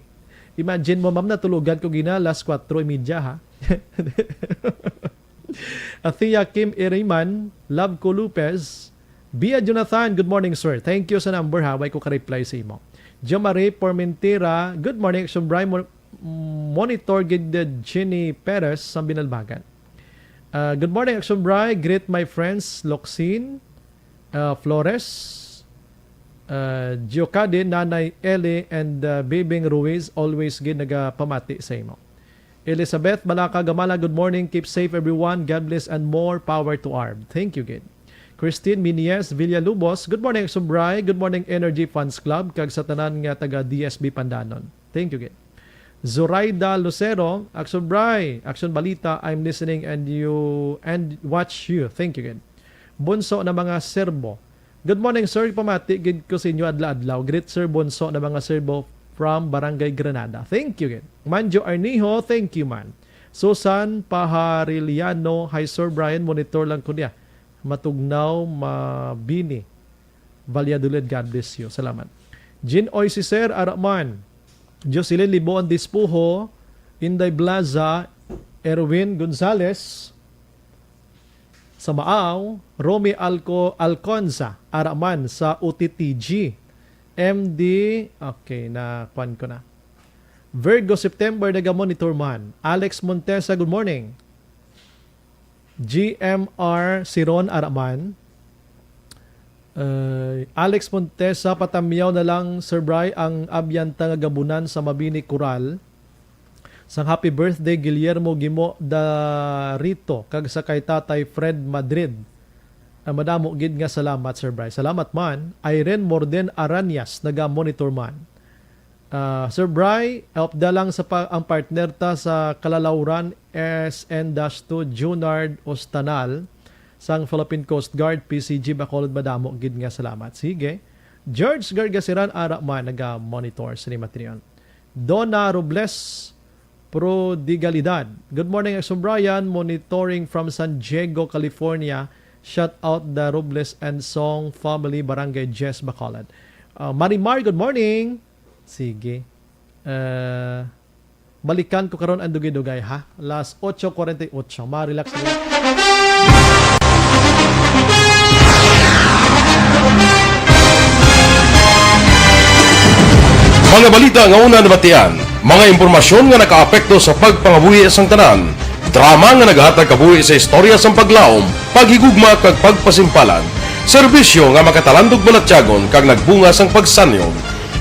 Imagine mo, ma'am, natulugan ko gina alas kwatro y media, ha? Athea Kim Iriman, Love ko Lopez, Bia Jonathan, good morning, sir. Thank you sa number, ha. Way ko ka-reply sa imo. Jomari Pormentera, good morning, Action Bri. Mo-, monitor gid the Jenny Perez sa Binalbagan. Ah, good morning, Action Bri. Greet my friends, Loxin, ah, Flores, ah, Giocade, Nanay Eli, and, ah, Bibing Ruiz. Always gid nagapamati sa imo. Elizabeth Balaka Gamala, good morning. Keep safe, everyone. God bless and more power to arm. Thank you, gid. Christine Minies Villalubos, good morning, Action Bri. Good morning, Energy Fans Club, kag sa tanan nga taga D S B Pandanon. Thank you, gid. Zoraida Lucero, Action Bri, Action Balita, I'm listening and you, and watch you. Thank you, gid. Bunso na mga serbo, good morning, sir. Pamati gid ko sa inyo adlaw-adlaw. Greet, Sir Bonso, na mga serbo from Barangay Granada. Thank you gid. Manjo Arnijo, thank you man. Susan Pahariliano, hi, Sir Brian, monitor lang ko niya. Matugnaw, Mabini, Valladolid, God bless you. Salamat. Jean Oy, si Sir Araman. Jocelyn Liboan Dispuho, Inday Blaza, Erwin Gonzales, sa Maaw, Romy Alco-, Alconza, ara man sa O T T G. M D, okay, na kuan ko na. Virgo September, naga-monitor man. Alex Montesa, good morning. G M R Siron, ara man. Uh, Alex Montesa, patamyaw na lang, Sir Bry, ang abyanta nga gabunan sa Mabini Coral. Sang happy birthday, Guillermo Gimo Darito, kag sa kay Tatay Fred Madrid. Ah, madamo gid nga salamat, Sir Bry. Salamat man. Irene Morden Aranias, naga-monitor man. Ah, Sir Bry, upda lang sa pa, ang partner ta sa Kalalawran, S N dash two, Junard Ostanal, sang Philippine Coast Guard, P C G, Bacolod, madamo gid nga salamat. Sige. George Gargasiran, ara man, naga-monitor sa ni Matrion. Donna Robles Prodigalidad. Good morning, Action Brian. Monitoring from San Diego, California. Shout out the Robles and Song family, Barangay Jess, Bacolod. Uh, Marimar, good morning. Sige. Uh, balikan ko karon ang dugay-dugay, ha. Las ocho cuarenta y ocho. Ma-relax na. Mga balita nga una nabatian, mga impormasyon nga nakaapekto sa pagpangabuhi sang tanan, drama nga nagahatag kabuhi sa istorya sang paglaom, paghigugma kag pagpasimpalan, serbisyo nga makatalandog balatyagon kag nagbunga sang pagsanyog,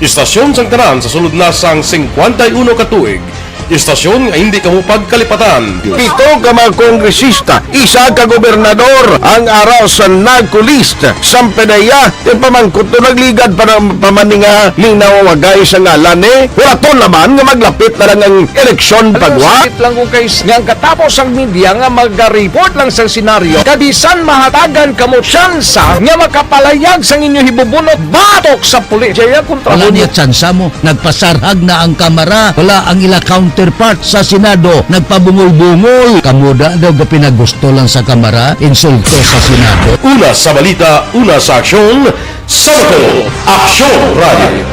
istasyon sang tanan sa sulod na sang singkwenta y uno ka tuig, Istasyon nga hindi kamo pagkalipatan. Pito ka mga kongresista, isa ka gobernador ang ara sa NAGCO list. Sampedeya, ti pamangkot to nagligad pa na, pa man ni nga linaw wagay sa ngalan ni. Wala to naman nga maglapit na lang ang eleksyon pagwa. Sakit lang kung kay nga ang katapos ang media nga magareport lang sa senaryo, kabisan mahatagan kamo tsansa nga makapalayag sang inyo hibubunot batok sa pulis. Jaya kontra Wala mo niya tsansa mo. Nagpasarhag na ang Kamara. Wala ang ila counterpart sa Senado. Nagpabungol-bungol. Kamo da daw ga pinagusto lang sa Kamara, insulto sa Senado. Una sa balita, una sa aksyon, sa Bacolod, Aksyon Radio.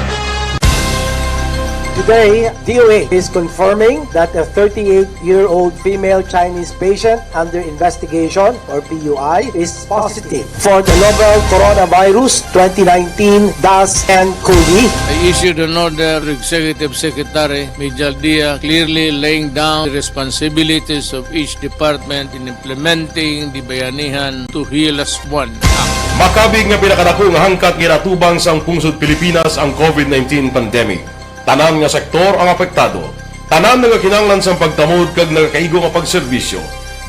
Today, D O A is confirming that a thirty-eight-year-old female Chinese patient under investigation, or P U I, is positive for the novel coronavirus twenty nineteen dash N cov. I issued an order to Executive Secretary Mijal Dia, clearly laying down the responsibilities of each department in implementing the Bayanihan to Heal As One Act. Makabig nga pinakadako nga hangkat ginatubang sang pungsod Pilipinas ang covid nineteen pandemic. Tanan nga sektor ang apektado. Tanan nagakinahanglan sang pagtamod kag nagakaigo nga pagserbisyo.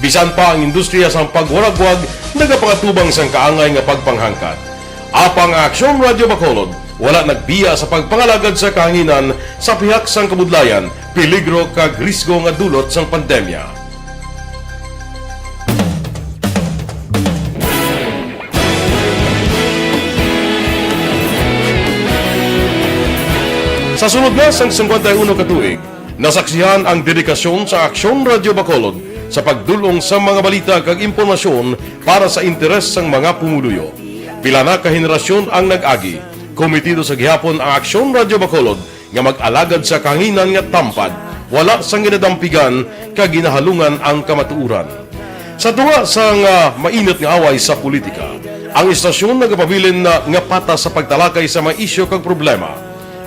Bisan pa ang industriya sang pagwaragwag nagapangatubang sang kaangay nga pagpanghangkat. Apang ang Aksyon Radio Bacolod wala nagbiya sa pagpangalagad sa kahanginan sa pihak sang kabudlayan, peligro kag risgo nga dulot sang pandemya. Sa sulod na sang singkwenta y uno ka tuig, nasaksihan ang dedikasyon sa Aksyon Radio Bacolod sa pagdul-ong sa mga balita kag impormasyon para sa interes sang mga pumuluyo. Pila na ka henerasyon ang nag-agi. Komitido sa gihapon ang Aksyon Radio Bacolod nga mag-alagad sa kahanginan nga tampad, wala sang ginadampigan kag ginahalungan ang kamatuoran. Sa tunga sang, ah, mainit nga away sa politika, ang istasyon nagapabilin na nga patas sa pagtalakay sa mga isyu kag problema.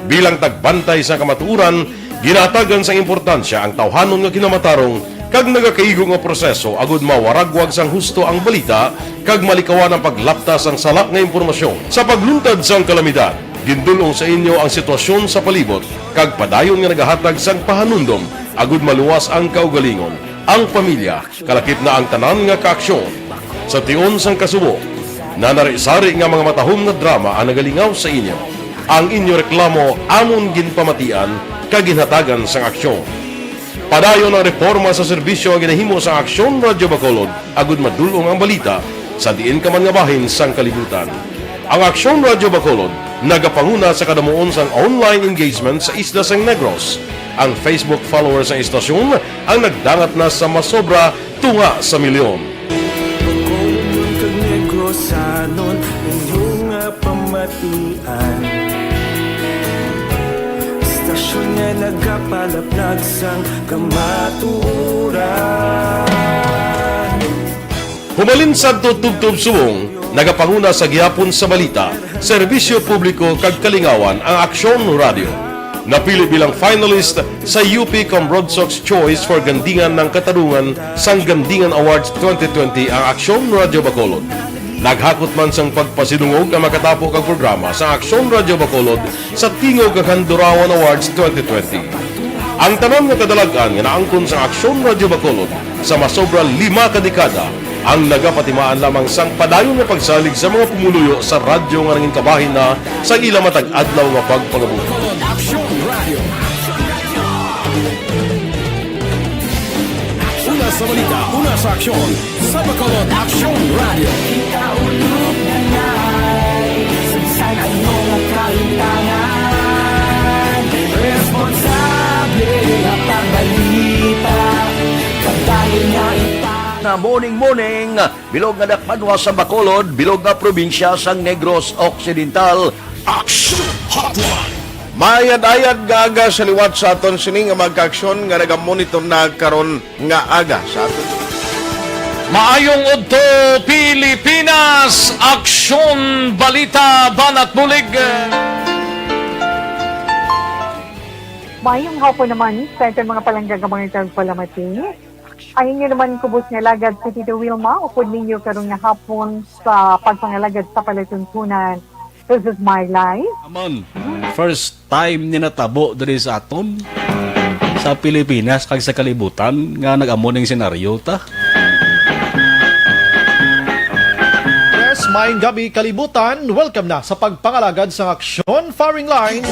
Bilang tagbantay sa kamatuoran, ginahatagan sang importansya ang tawhanon nga kinamatarong kag nagakaigo nga proseso agud mawaragwag sang husto ang balita kag malikawan ang paglapta sang sala nga impormasyon. Sa pagluntad sang kalamidad, gindul-ong sa inyo ang sitwasyon sa palibot kag padayon nga nagahatag sang pahanumdom agud maluwas ang kaugalingon, ang pamilya, kalakip na ang tanan nga kaaksyon. Sa tion sang kasubo, nanari-sari nga mga matahom nga drama ang nagalingaw sa inyo. Ang inyo reklamo amon ginpamatian kag ginhatagan sang aksyon. Padayon ang reporma sa serbisyo nga ginahimo sa Aksyon Radio Bacolod agud madul-ong ang balita sa diin ka man nga bahin sang kalibutan. Ang Aksyon Radio Bacolod nagapanguna sa kadamuon sang online engagement sa isla sang Negros. Ang Facebook followers sang istasyon ang nagdangat na sa masobra tunga sa milyon. Bacolod kag Negrosanon, inyo nga pamatian. Istasyon nga nagapalaplag sang kamatuoran. Humalin sadto tubtob subong, nagapanguna sa gihapon sa balita, serbisyo publiko kag kalingawan ang Aksyon Radio. Napili bilang finalist sa U P Cambrodsoc's Choice for Gandingan ng Katarungan sang Gandingan Awards twenty twenty ang Aksyon Radio Bacolod. Naghakot man sang pagpasidungog ang makatapo kag programa sa Aksyon Radio Bacolod sa Tingog kag Handurawan Awards twenty twenty. Ang tanan nga kadalag-an nga naangkon sang Aksyon Radio Bacolod sa masobra lima ka dekada ang nagapatimaan lamang sang padayon nga pagsalig sa mga pumuluyo sa radyo nga nangin kabahin na sa ila matag adlaw nga pagpangabuhi. Aksyon Radio. Una sa balita, una sa aksyon, sa Bacolod Aksyon Radio. Kita ulog na nai, sa ano nga kaintanan, responsable nga pagbalita, kabahin nga ipa- Na morning, morning, bilog nga dakpanwa sa Bacolod, bilog nga probinsya sang Negros Occidental. Action Hotline. Maayad-ayad nga aga sa liwat sa aton sini nga mga kaaksyon nga nagamonitor na karon nga aga sa aton. Maayong udto, Pilipinas! Aksyon, balita, banat, bulig. Maayong hapon naman sa aton mga palangga nga mga tagpalamati. Ang inyo naman kubos nga alagad si Tito Wilma, upod ninyo karon nga hapon sa pagpangalagad sa palatuntunan. This is my life. Amon, first time ni natabo diri sa aton. sa Pilipinas kag sa kalibutan nga nag-amo ning senaryo ta. Yes, maayong gabi, kalibutan. Welcome na sa pagpangalagad sang Aksyon Firing Line.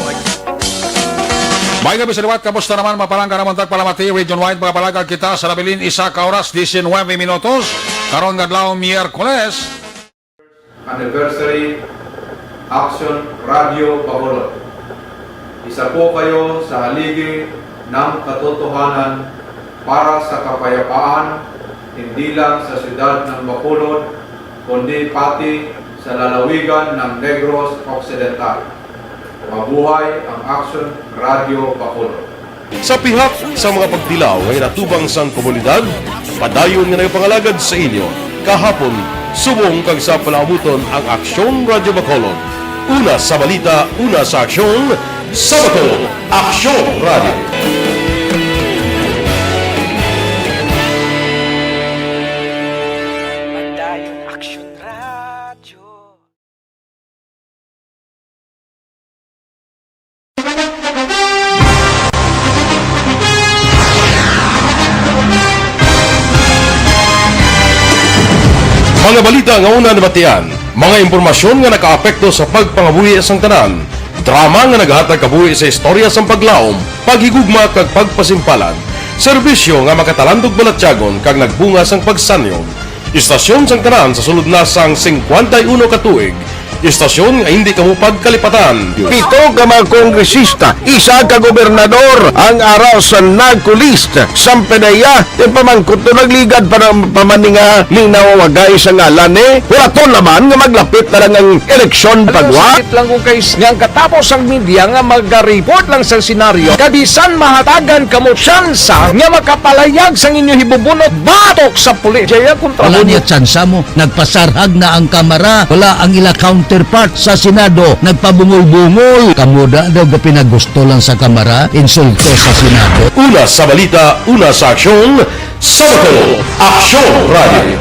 Maayong gabi sa liwat. Kamusta naman, mapalangga naman tagpalamati, Region Wide, mga palagad kita sa nabilin, isa ka oras, diecinuebe minutos. Karon nga adlaw, Miyerkules. Anniversary, Aksyon Radyo Bacolod. Isa po kayo sa haligi ng katotohanan para sa kapayapaan, hindi lang sa siyudad ng Bacolod, kundi pati sa lalawigan ng Negros Occidental. Mabuhay ang Aksyon Radyo Bacolod. Sa pihak sa mga pagtilaw nga ginatubang sang komunidad, padayon nga nagapangalagad sa inyo, kahapon, subong kag sa palaabuton ang Aksyon Radyo Bacolod. Una sa balita, una sa aksyon, sa Bacolod, Aksyon Radyo. Padayon Aksyon Radyo. Mga balita nga una nabatian, mga impormasyon nga nakaapekto sa pagpangabuhi sang tanan, drama nga nagahatag kabuhi sa istorya sang paglaom, paghigugma kag pagpasimpalan, serbisyo nga makatalandog balatyagon kag nagbunga sang pagsanyog. Istasyon sang tanan sa sulod na sang singkwenta y uno ka tuig. Istasyon nga hindi kamo pagkalipatan. Pito ka mga kongresista, isa ka gobernador ang ara sa NAGCO list. Samtang iya, ipamangkot to, nagligad pa na pa man ni nga linawagay sa ngalan ni. Hulaton naman nga maglapit na lang ang eleksyon pagwa. Sakit lang kung kay nga ang katapos ang media nga magareport lang sa senaryo, kabisan mahatagan kamo tsansa nga makapalayag sang inyo hibubunot batok sa pulis. Jaya kontra Wala mo. Niya tsansa mo. Nagpasarhag na ang Kamara. Wala ang ila counterpart sa Senado. Nagpabungol-bungol. Kamo da daw ga pinagusto lang sa Kamara, insulto sa Senado. Una sa balita, una sa aksyon, sa Bacolod, Aksyon Radio.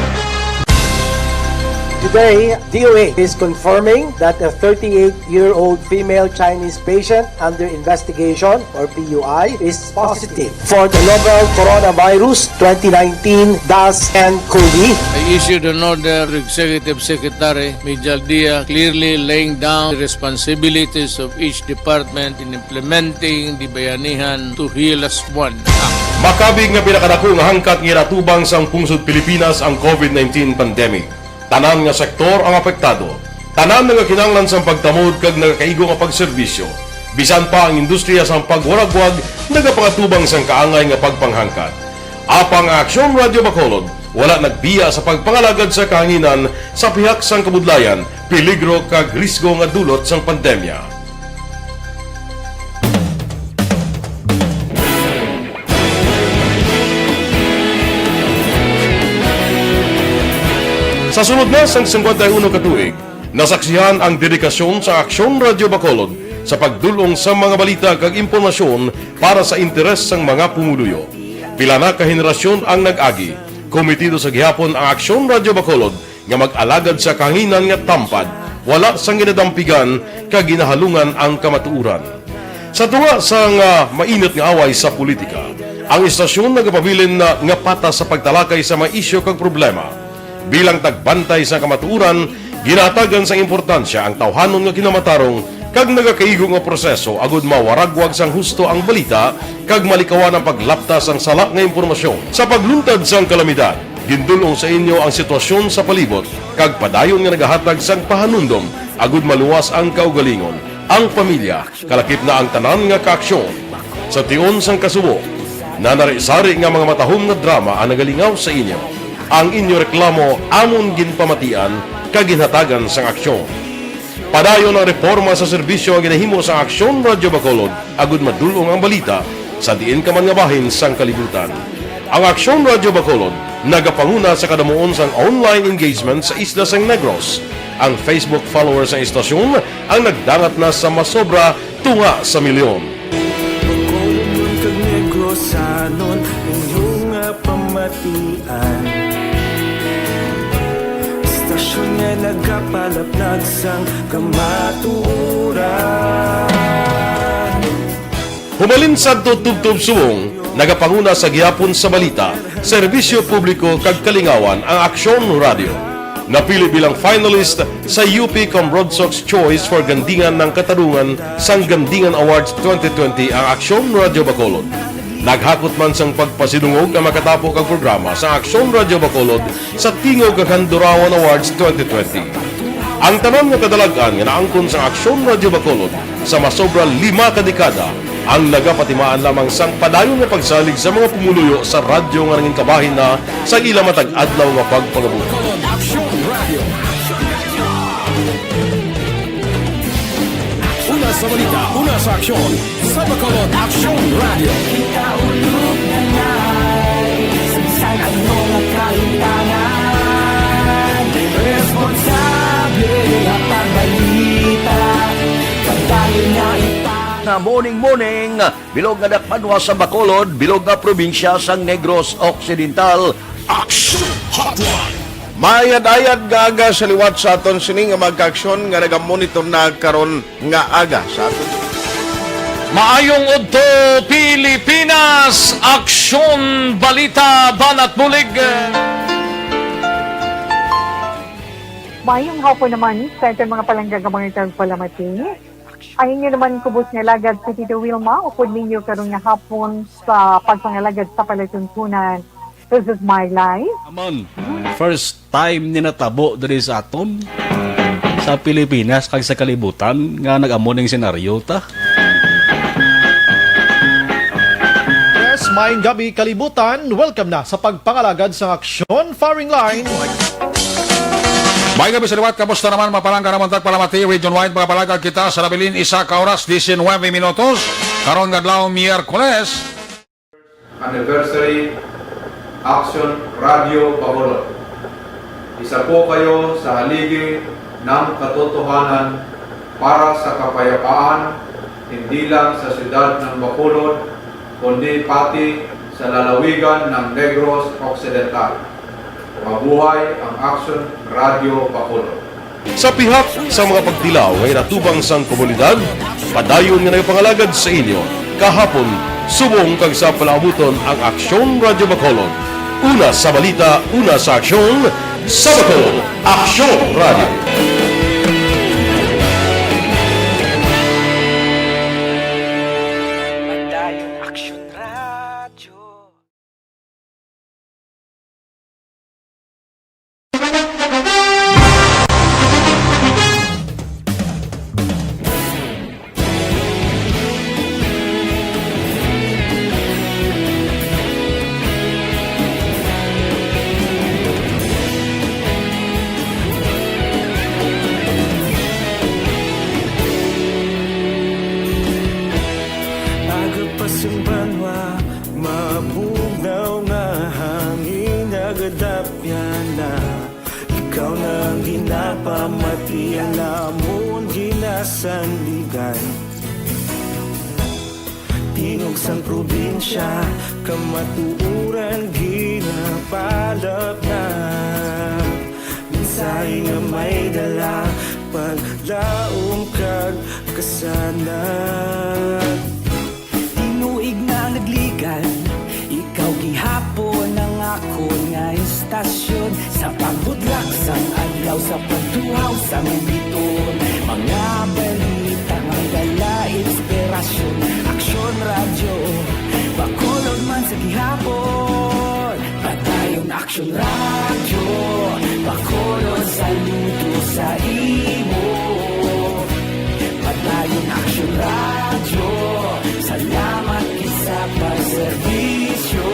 Today, D O H is confirming that a thirty-eight-year-old female Chinese patient under investigation, or P U I, is positive for the novel coronavirus twenty nineteen dash ten COVID. I issued an order to Executive Secretary Mijal Dia, clearly laying down the responsibilities of each department in implementing the Bayanihan to Heal Us One Act. Makabig nga pinakadako nga hangkat nga ginatubang sang pungsod Pilipinas ang COVID nineteen pandemic. Tanan nga sektor ang apektado. Tanan nagakinahanglan sang pagtamod kag nagakaigo nga pagserbisyo. Bisan pa ang industriya sang pagwaragwag nagapangatubang sang kaangay nga pagpanghangkat. Apang ang Aksyon Radyo Bacolod wala nagbiya sa pagpangalagad sa kahanginan sa pihak sang kabudlayan, peligro kag risgo nga dulot sang pandemya. Sa sulod na sang singkwenta y uno ka tuig, nasaksihan ang dedikasyon sa Aksyon Radyo Bacolod sa pagdul-ong sa mga balita kag impormasyon para sa interes sang mga pumuluyo. Pila na ka henerasyon ang nag-agi. Komitido sa gihapon ang Aksyon Radyo Bacolod nga mag-alagad sa kahanginan nga tampad, wala sang ginadampigan kag ginahalungan ang kamatuoran. Sa tunga sang, ah, mainit nga away sa politika, ang istasyon nagapabilin na nga patas sa pagtalakay sa mga isyu kag problema. Bilang tagbantay sa kamatuoran, ginahatagan sang importansya ang tawhanon nga kinamatarong kag nagakaigo nga proseso agud mawaragwag sang husto ang balita kag malikawan ang paglapta sang sala nga impormasyon. Sa pagluntad sang kalamidad, gindul-ong sa inyo ang sitwasyon sa palibot kag padayon nga nagahatag sang pahanumdom agud maluwas ang kaugalingon, ang pamilya, kalakip na ang tanan nga kaaksyon. Sa tion sang kasubo, nanari-sari nga mga matahom nga drama ang nagalingaw sa inyo. Ang inyo reklamo amon ginpamatian kag ginhatagan sang aksyon. Padayon ang reporma sa serbisyo nga ginahimo sang Aksyon Radyo Bacolod agud madul-ong ang balita sa diin ka man nga bahin sang kalibutan. Ang Aksyon Radyo Bacolod nagapanguna sa kadamuon sang online engagement sa isla sang Negros. Ang Facebook followers sang istasyon ang nagdangat na sa masobra tunga sa milyon. Bacolodnon kag Negrosanon, inyo nga pamatian. Istasyon nga nagapalaplag sang kamatuoran. Humalin sadto tubtob subong, Nagapanguna sa gihapon sa balita, serbisyo publiko kag kalingawan ang Aksyon Radio. Napili bilang finalist sa U P Comrade Sox Choice for Gandingan ng Katarungan sang Gandingan Awards twenty twenty ang Aksyon Radio Bacolod. Naghakot man sang pagpasidungog ang makatapo kag programa sa Aksyon Radio Bacolod sa Tingog kag Handurawan Awards twenty twenty. Ang tanan nga kadalag-an nga naangkon sa Aksyon Radio Bacolod sa masobra lima ka dekada ang nagapatimaan lamang sang padayon nga pagsalig sa mga pumuluyo sa radyo nga nangin kabahin na sa ila matag adlaw nga pagpangabuhi. Aksyon Radio. Una sa balita, una sa aksyon, sa Bacolod Aksyon Radio. Kita ulog na nais, sa ano nga kalintangan, responsable nga pagbalita, pagdali na ita. Na morning, morning, bilog nga dakpanwa sa Bacolod, bilog nga probinsya sang Negros Occidental. Aksyon Hotline. Maayad-ayad nga aga sa liwat sa aton sini nga mga kaaksyon nga nagamonitor na karon nga aga sa aton. Maayong udto, Pilipinas! Aksyon, balita, banat bulig. Mayong hapon naman sa aton mga palangga nga mga tagpalamati. Ang inyo naman kubos nga alagad si Tito Wilma, upod ninyo karon nga hapon sa pagpangalagad sa palatuntunan. This is my life. Amon, first time ni natabo diri sa aton, sa Pilipinas kag sa kalibutan, nga nag-amo ning senaryo ta. Yes, maayong gabi, kalibutan. Welcome na sa pagpangalagad sang Aksyon Firing Line. Maayong gabi sa liwat. Kamusta naman, mga palangga, naman tagpalamati, region-wide, mga palangga, kita sa nabilin, isa ka oras, diecinueve minutos. Karon nga adlaw, Miyerkules. Anniversary Action Radio Bacolod. Isa po kayo sa haligi ng katotohanan para sa kapayapaan, hindi lang sa siyudad ng Bacolod, kundi pati sa lalawigan ng Negros Occidental. Mabuhay ang Action Radio Bacolod. Sa pihak sa mga pagtilaw nga inatubang sang komunidad, padayon nga nagapangalagad sa inyo kahapon, subong kag sa palaabuton ang Aksyon Radio Bacolod. Una sa balita, una sa aksyon, sa Bacolod, Aksyon Radio. Padayon Aksyon Radio. Aga pa sang banwa, mabugnaw nga hangin nagadapyan na. Ikaw na ang ginapamati, ang amon ginasandigan. Tingog sang probinsya, kamatuoran ginapalapnag. Mensahe nga may dala, paglaom kag kasanag. Tinuig na nagligan, ikaw gihapon ang akon nga istasyon. Sa pagbutlak sang adlaw, sa pagtuhaw sang biton, mga balita nga dala inspirasyon. Aksyon Radyo Bacolod man sa gihapon. Padayon Aksyon Radyo Bacolod, saludo sa imo. Padayon Aksyon Radyo, salamat gid sa pagserbisyo.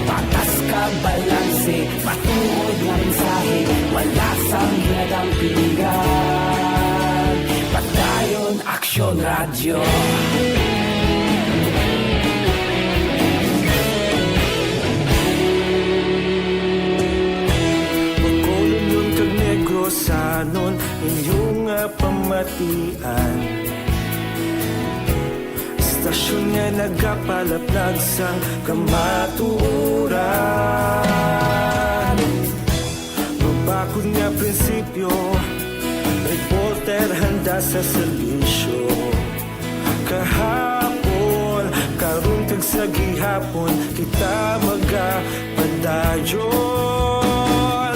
Patas ka balanse, matuod nga mensahe, wala sang ginadampingan. Padayon Aksyon Radyo. Bacolodnon kag Negrosanon, inyo nga pamatian. Istasyon nga nagapalaplag sang kamatuoran. Mabakod nga prinsipyo, reporter handa sa serbisyo. Kahapon, Sa gihapon kita magapadayon.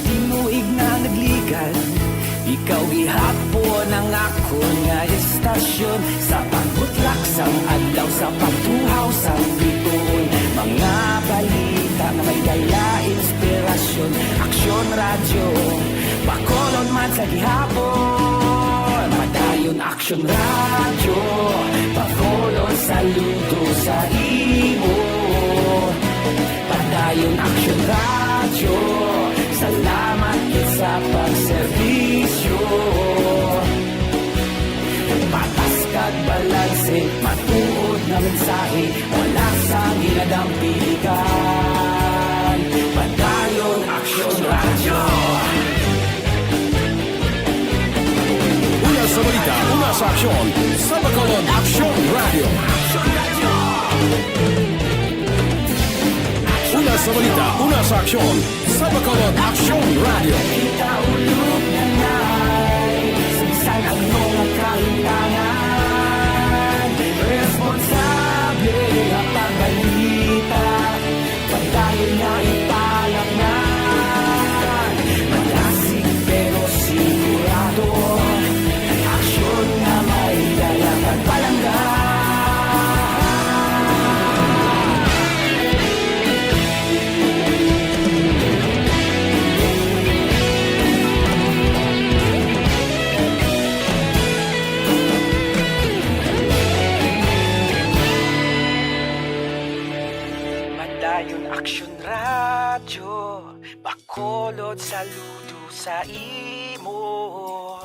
Tinuig na nagligan, ikaw gihapon ang akon nga estasyon. Sa pagbutlak sang adlaw, sa pagtuhaw sang bituon, mga balita nga may dala inspirasyon. Aksyon Radyo, Bacolod man sa gihapon. Padayon Aksyon Radyo, Bacolod, saludo sa imo. Padayon Aksyon Radyo, salamat gid sa pagserbisyo. Patas kag balanse, matuod nga mensahe, wala sang ginadampigan. Padayon Aksyon Radyo. Una sa balita, una sa aksyon, sa Bacolod Aksyon Radyo. Una sa balita, una sa aksyon, sa Bacolod Aksyon Radyo. Kita ulog na nai, sa ano nga kahitangan, responsable nga pagbalita. Padayon nga ipalaknag, malasig pero sigurado, aksyon nga may dala kag palangga. Padayon Aksyon Radyo, Bacolod, saludo sa imo.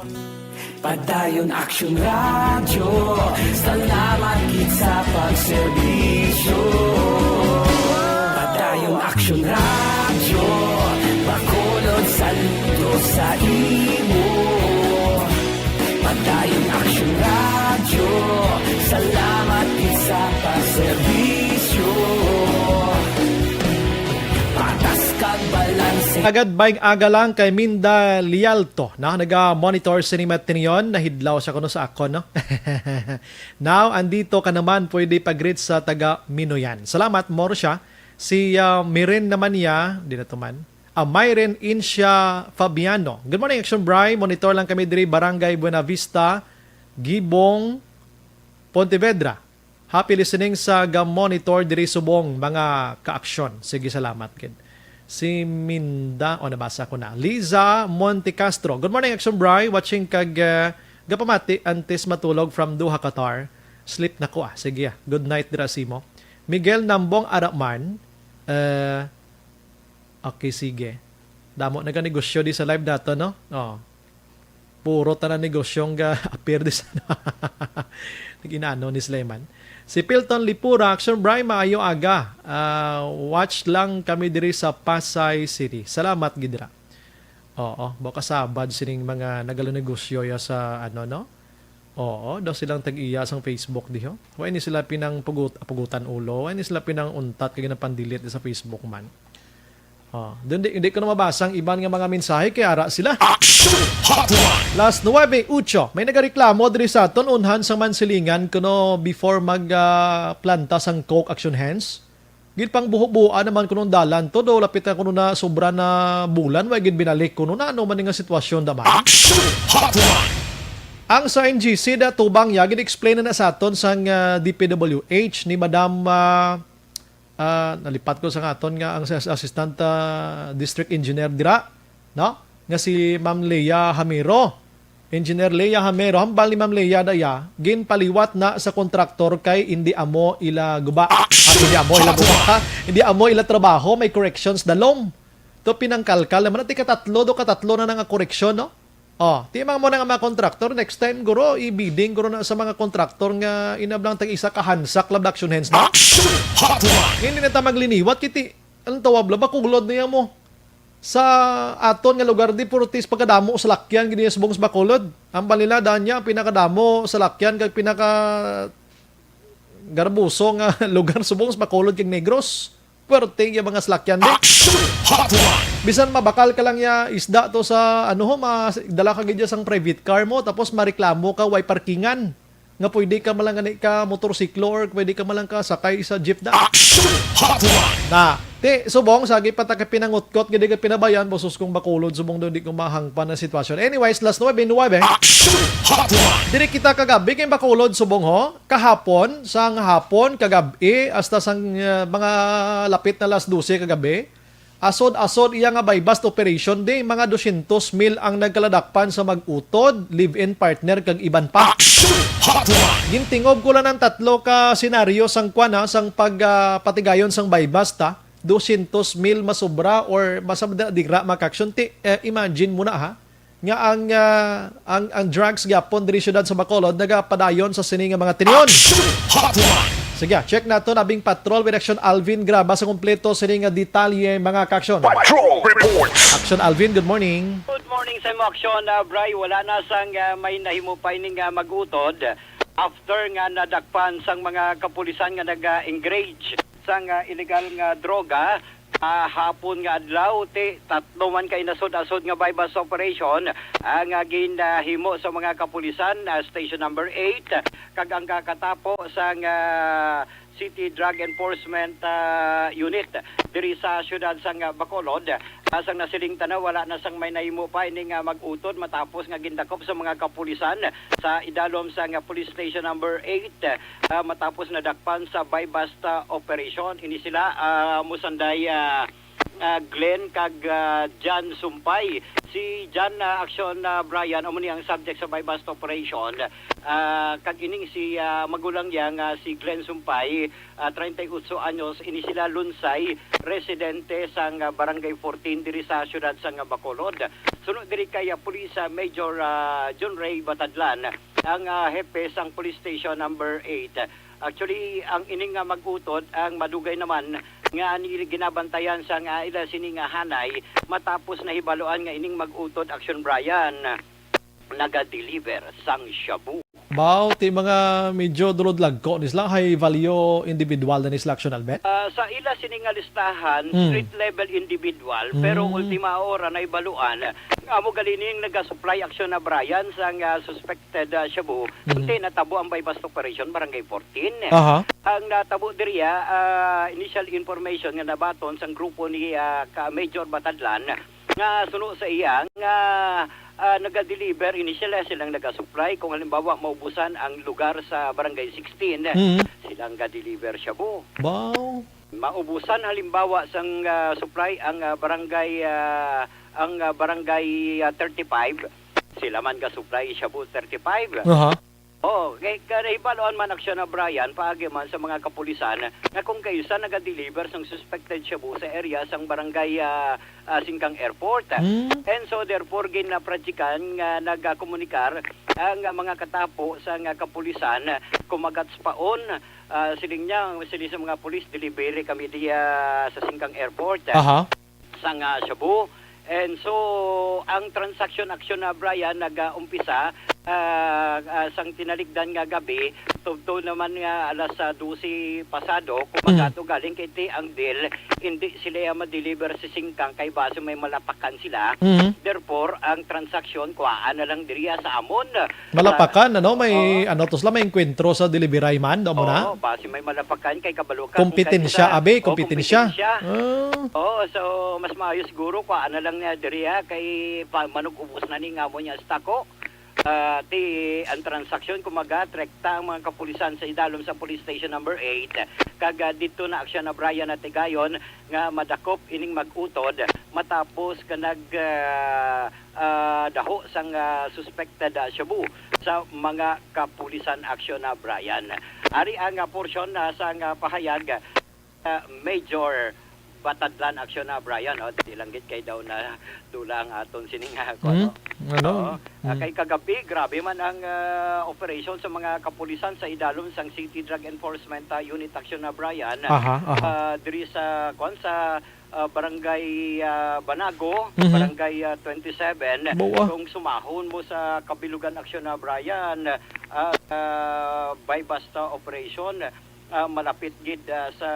Padayon Aksyon Radyo, salamat gid sa pagserbisyo. Padayon Aksyon Radyo, Bacolod, saludo sa imo. Padayon Aksyon Radyo, salamat gid sa pagserbisyo. Patas kag balanse. Agad bay aga lang kay Minda Lialto na naga-monitor sini matinion, nahidlaw siya kuno sa akon, no? Now, andito ka naman, pwede pag-greet sa taga Minoyan. Salamat, Morsia. Si, ah, Miren naman niya, di na to man. Ah, Myren Incia Fabiano. Good morning, Action Bry. Monitor lang kami diri, Barangay Buenavista, Gibong, Pontevedra. Happy listening sa ga-monitor diri subong, mga ka-aksyon. Sige, salamat gid. Si Minda, o, nabasa ko na. Liza Montecastro. Good morning, Action Bry. Watching kag, ah, gapamati antes matulog from Doha, Qatar. Sleep na ko, ah. Sige, ah. Good night dira simo. Miguel Nambong Araman. Eh, okay, sige. Damo na ka negosyo di sa live dato, no? Oh. Puro tanan negosyo nga appear di sa nag-inano ni Sleman. Si Pilton Lipura, Action Bry, maayo aga. Ah, watch lang kami diri sa Pasay City. Salamat gid ra. Oo, baka sabad sining mga nagalonegosyo ya sa ano, no? Oo, daw silang tag-iya sang Facebook diho. Wa ni sila pinang pugut-, pugutan ulo, wa ni sila pinang untat kay ginapandilit sa Facebook man. Oh, dun di, hindi ko na mabasa ang iban nga mga mensahe kay ara sila. Action Hotline! Las nuebe ocho, may nagareklamo diri sa aton unhan sang Mansilingan kuno before mag, ah, planta sang Coke Action Hands. Ginpangbuho-buhoan naman kuno ang dalan to, do lapit na kuno na sobra na bulan, wa gid binalik kuno na ano man nga sitwasyon da man. Action Hotline! Ang sa N G C da tubang ya, gin-explain na, na sa aton sang, ah, D P W H ni Madam, ah, ah, nalipat ko sa nga aton nga ang as-, assistant, ah, district engineer dira, no? Nga si Ma'am Leah Hamero. Engineer Leah Hamero, hambal ni Ma'am Leah daya, ginpaliwat na sa kontraktor kay indi amo ila guba. Ah, indi amo ila guba, ha? Indi amo ila trabaho, may corrections dalom. To pinangkalkal naman, ati katatlo, do katatlo na na nga koreksyon, no? Oh, ti mga mo na nga mga kontraktor, next time guro, i-bidding guro na sa mga kontraktor nga inablang tag isa ka hansak la Action Hands na. Action Hotline! Hindi na ta magliniwat, kiti, ang tawab la, Bacolod niya mo. Sa aton nga lugar, di puro tis pagkadamo sa lakyan, gini sa Bungs Bacolod. Ang balila, daan niya, ang pinakadamo sa lakyan, kag pinaka garbuso nga lugar sa Bungs Bacolod, kag Negros. Puwerte yung mga salakyan, di? Action Hotline! Bisan mabakal ka lang ya isda to sa, ano ho, ma-, dala ka gid ya sang private car mo, tapos mareklamo ka, way parkingan. nga pwede ka malang gani ka motorsiklo or pwede ka malang ka sakay sa jeep da. Action Hotline! Na, ti, subong, sagi pa ta ka pinangutkot, gid ka pinabayan, basos kong Bacolod, subong daw di ko mahangpan ang sitwasyon. Anyways, last nuebe nuebe. Action Hotline! Diri kita kagabi kay Bacolod, subong ho, kahapon, sang hapon, kagabi, hasta sang, uh, mga lapit na las dose kagabi. Asod-asod iya nga buy-bust operation, di mga dosyentos mil ang nagkaladakpan sa mag-utod, live-in partner, kag iban pa. Action Hotline! Gintingob ko lang ang tatlo ka senaryo sang kwan, ha, sang pag, ah, patigayon sang buy-bust, ha. Dosyentos mil masobra or masabda dira, mga ka-action. Ti, eh, imagine mo na, ha, nga ang, ah, ang, ang drugs gyapon diri siyudad sa Bacolod nagapadayon sa sini nga mga tinion. Action Hotline! Sige, check nato nabing patrol with Action Alvin Graba sa kompleto sini nga detalye, mga ka-action. Patrol Reports! Action Alvin, good morning. Good morning sa imo, Action, ah, Bri. Wala na sang, ah, may nahimo pa ining, ah, mag-utod after nga nadakpan sang mga kapulisan nga nag-engage sang, ah, illegal nga droga, ah, hapon nga adlaw, ti tatlo man ka inasod-asod nga buy-bust operation ang, ah, ginahimo sa mga kapulisan, ah, Station Number Eight, kag ang kakatapo sang, ah, City Drug Enforcement, ah, Unit diri sa siyudad sang, ah, Bacolod. Ah, sang nasiling ta na, wala na sang may nahimo pa ining, ah, mag-utod matapos nga gindakop sa mga kapulisan sa idalom sang, ah, Police Station Number Eight, ah, matapos nadakpan sa buy-bust, ah, operation. Ini sila, ah, Musanday, ah, ah, Glenn kag, ah, Jan Sumpay. Si Jan, ah, Action, ah, Brian, amo ni ang subject sa buy-bust operation. Ah, kag ining si, ah, magulang niya nga si Glenn Sumpay, ah, treinta y ocho anyos, ini sila Lunsay, residente sang, ah, Barangay fourteen diri sa siyudad sang, ah, Bacolod. Suno diri kay, ah, Police, ah, Major, ah, John Ray Batadlan, ang, ah, hepe sang Police Station Number Eight. Actually, ang ining nga mag-utod, ang madugay naman nga ni ginabantayan sang, ah, ila sini nga hanay matapos nahibaluan nga ining mag-utod, Action Brian, naga-deliver sang shabu. Baw, ti mga medyo dulod lagko ni sila, high value individual na ni sila, Action Alvin? Ah, sa ila sini nga listahan, Mm. street level individual, pero Mm. ultima hora nahibaluan nga amo gali ning naga-supply, Action Brian, sang, ah, suspected, ah, shabu. Mhm. Kunti natabo ang buy-bust operation, Barangay fourteen. Aha. Ang natabo diri, ah, ah, initial information nga nabaton sang grupo ni, ah, ka Major Batadlan, nga suno sa iya nga, ah, naga-deliver, initial, eh, silang naga-supply. Kung halimbawa, maubusan ang lugar sa Barangay sixteen, Mhm. silang ga-deliver shabu. Baw. Maubusan halimbawa sang, ah, supply ang, ah, Barangay, ah, ang, ah, Barangay, ah, thirty-five, sila man ga-supply shabu thirty-five. Aha. Oo, kay, kay nahibaluan man, Action Brian, paagi man sa mga kapulisan nga kung kaisa naga-deliver sang suspected shabu sa area sang barangay, ah, ah, Singkang Airport. Hmm. And so, therefore, ginapradjikan nga nagakomunikar ang mga katapo sang kapulisan, kumagats paon, ah, siling niya, siling sa mga pulis, delivery kami diya sa Singkang Airport. Aha. Sang, ah, shabu. And so, ang transaction, Action, ah, Brian, nag-umpisa, ah, ah, sang tinalikdan nga gabi, tubtob naman nga alas, ah, dose pasado, Mhm. kumagato galing kay ti ang deal, hindi sila ya ma-deliver sa Singkang kay base may malapakan sila. Mhm. Therefore, ang transaction, kuhaan na lang diriya sa amon. Malapakan, ano? May, Oo. ano to sila, may engkwentro sa delivery man, daw mo na? Oo, base may malapakan kay kabalo ka kung Kompetensya, kanisa. abi, Oo, kompetensya. kompetensya. Ah. Oo, so mas maayo siguro kung ano lang niya diri, ha, kay pa-, manug-ubos na ni nga mo niya sa tako. Ah, ti ang transaksyon, kumaga, trekta ang mga kapulisan sa idalom sa Police Station Number Eight. Kag, ah, dito na aksyon na Brian at Tigayon nga madakop ining mag-utod matapos ka nag, ah, ah, daho sang, ah, suspected, ah, shabu sa mga kapulisan aksyon na Brian. Ari ang, ah, porsyon, ah, sang, ah, pahayag, ah, Major Batadlan aksyon na Brian, oh, di lang gid kay daw na dula ang aton sining, ah, Hmm? kuno. Ano? Oo. Ah, Hmm. kay kagabi, grabe man ang, ah, operation sa mga kapulisan sa idalom sang City Drug Enforcement, ah, Unit aksyon na Brian. Aha, aha. Ah, diri sa, kuwan, sa ah, Barangay, ah, Banago, Mhm. Barangay, ah, twenty-seven. Bawa. Kung sumahon mo sa kabilugan aksyon na Brian, ah, ah, buy-bust operation, ah, malapit gid, ah, sa,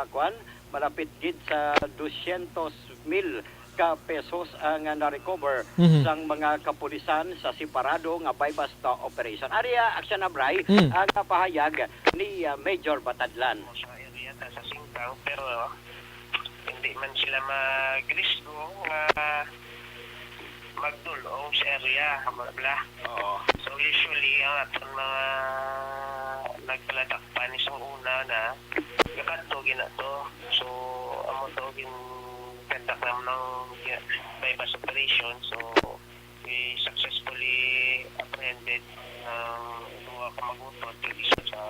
kuwan, malapit gid sa dosyentos mil ka pesos ang, ah, na-recover Mhm. sang mga kapulisan sa separado nga buy-bust, ah, operation. Ari, ah, Aksyon Abray, Mm. ang, ah, pahayag ni, ah, Major Batadlan. Sa area ta sa Singkang, pero hindi man sila magrisgo nga magdul-ong sa area, bla, bla. Oo. So, usually, ang aton mga nagpaladakpan isang una na, gakadto gina to. So, amo to, gin-conduct naman ng buy-bust operation. So, we successfully apprehended ng duha ka mag-utod, kag isa sa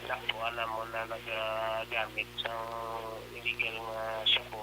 nakuha namon na nagagamit sa illegal nga shabu.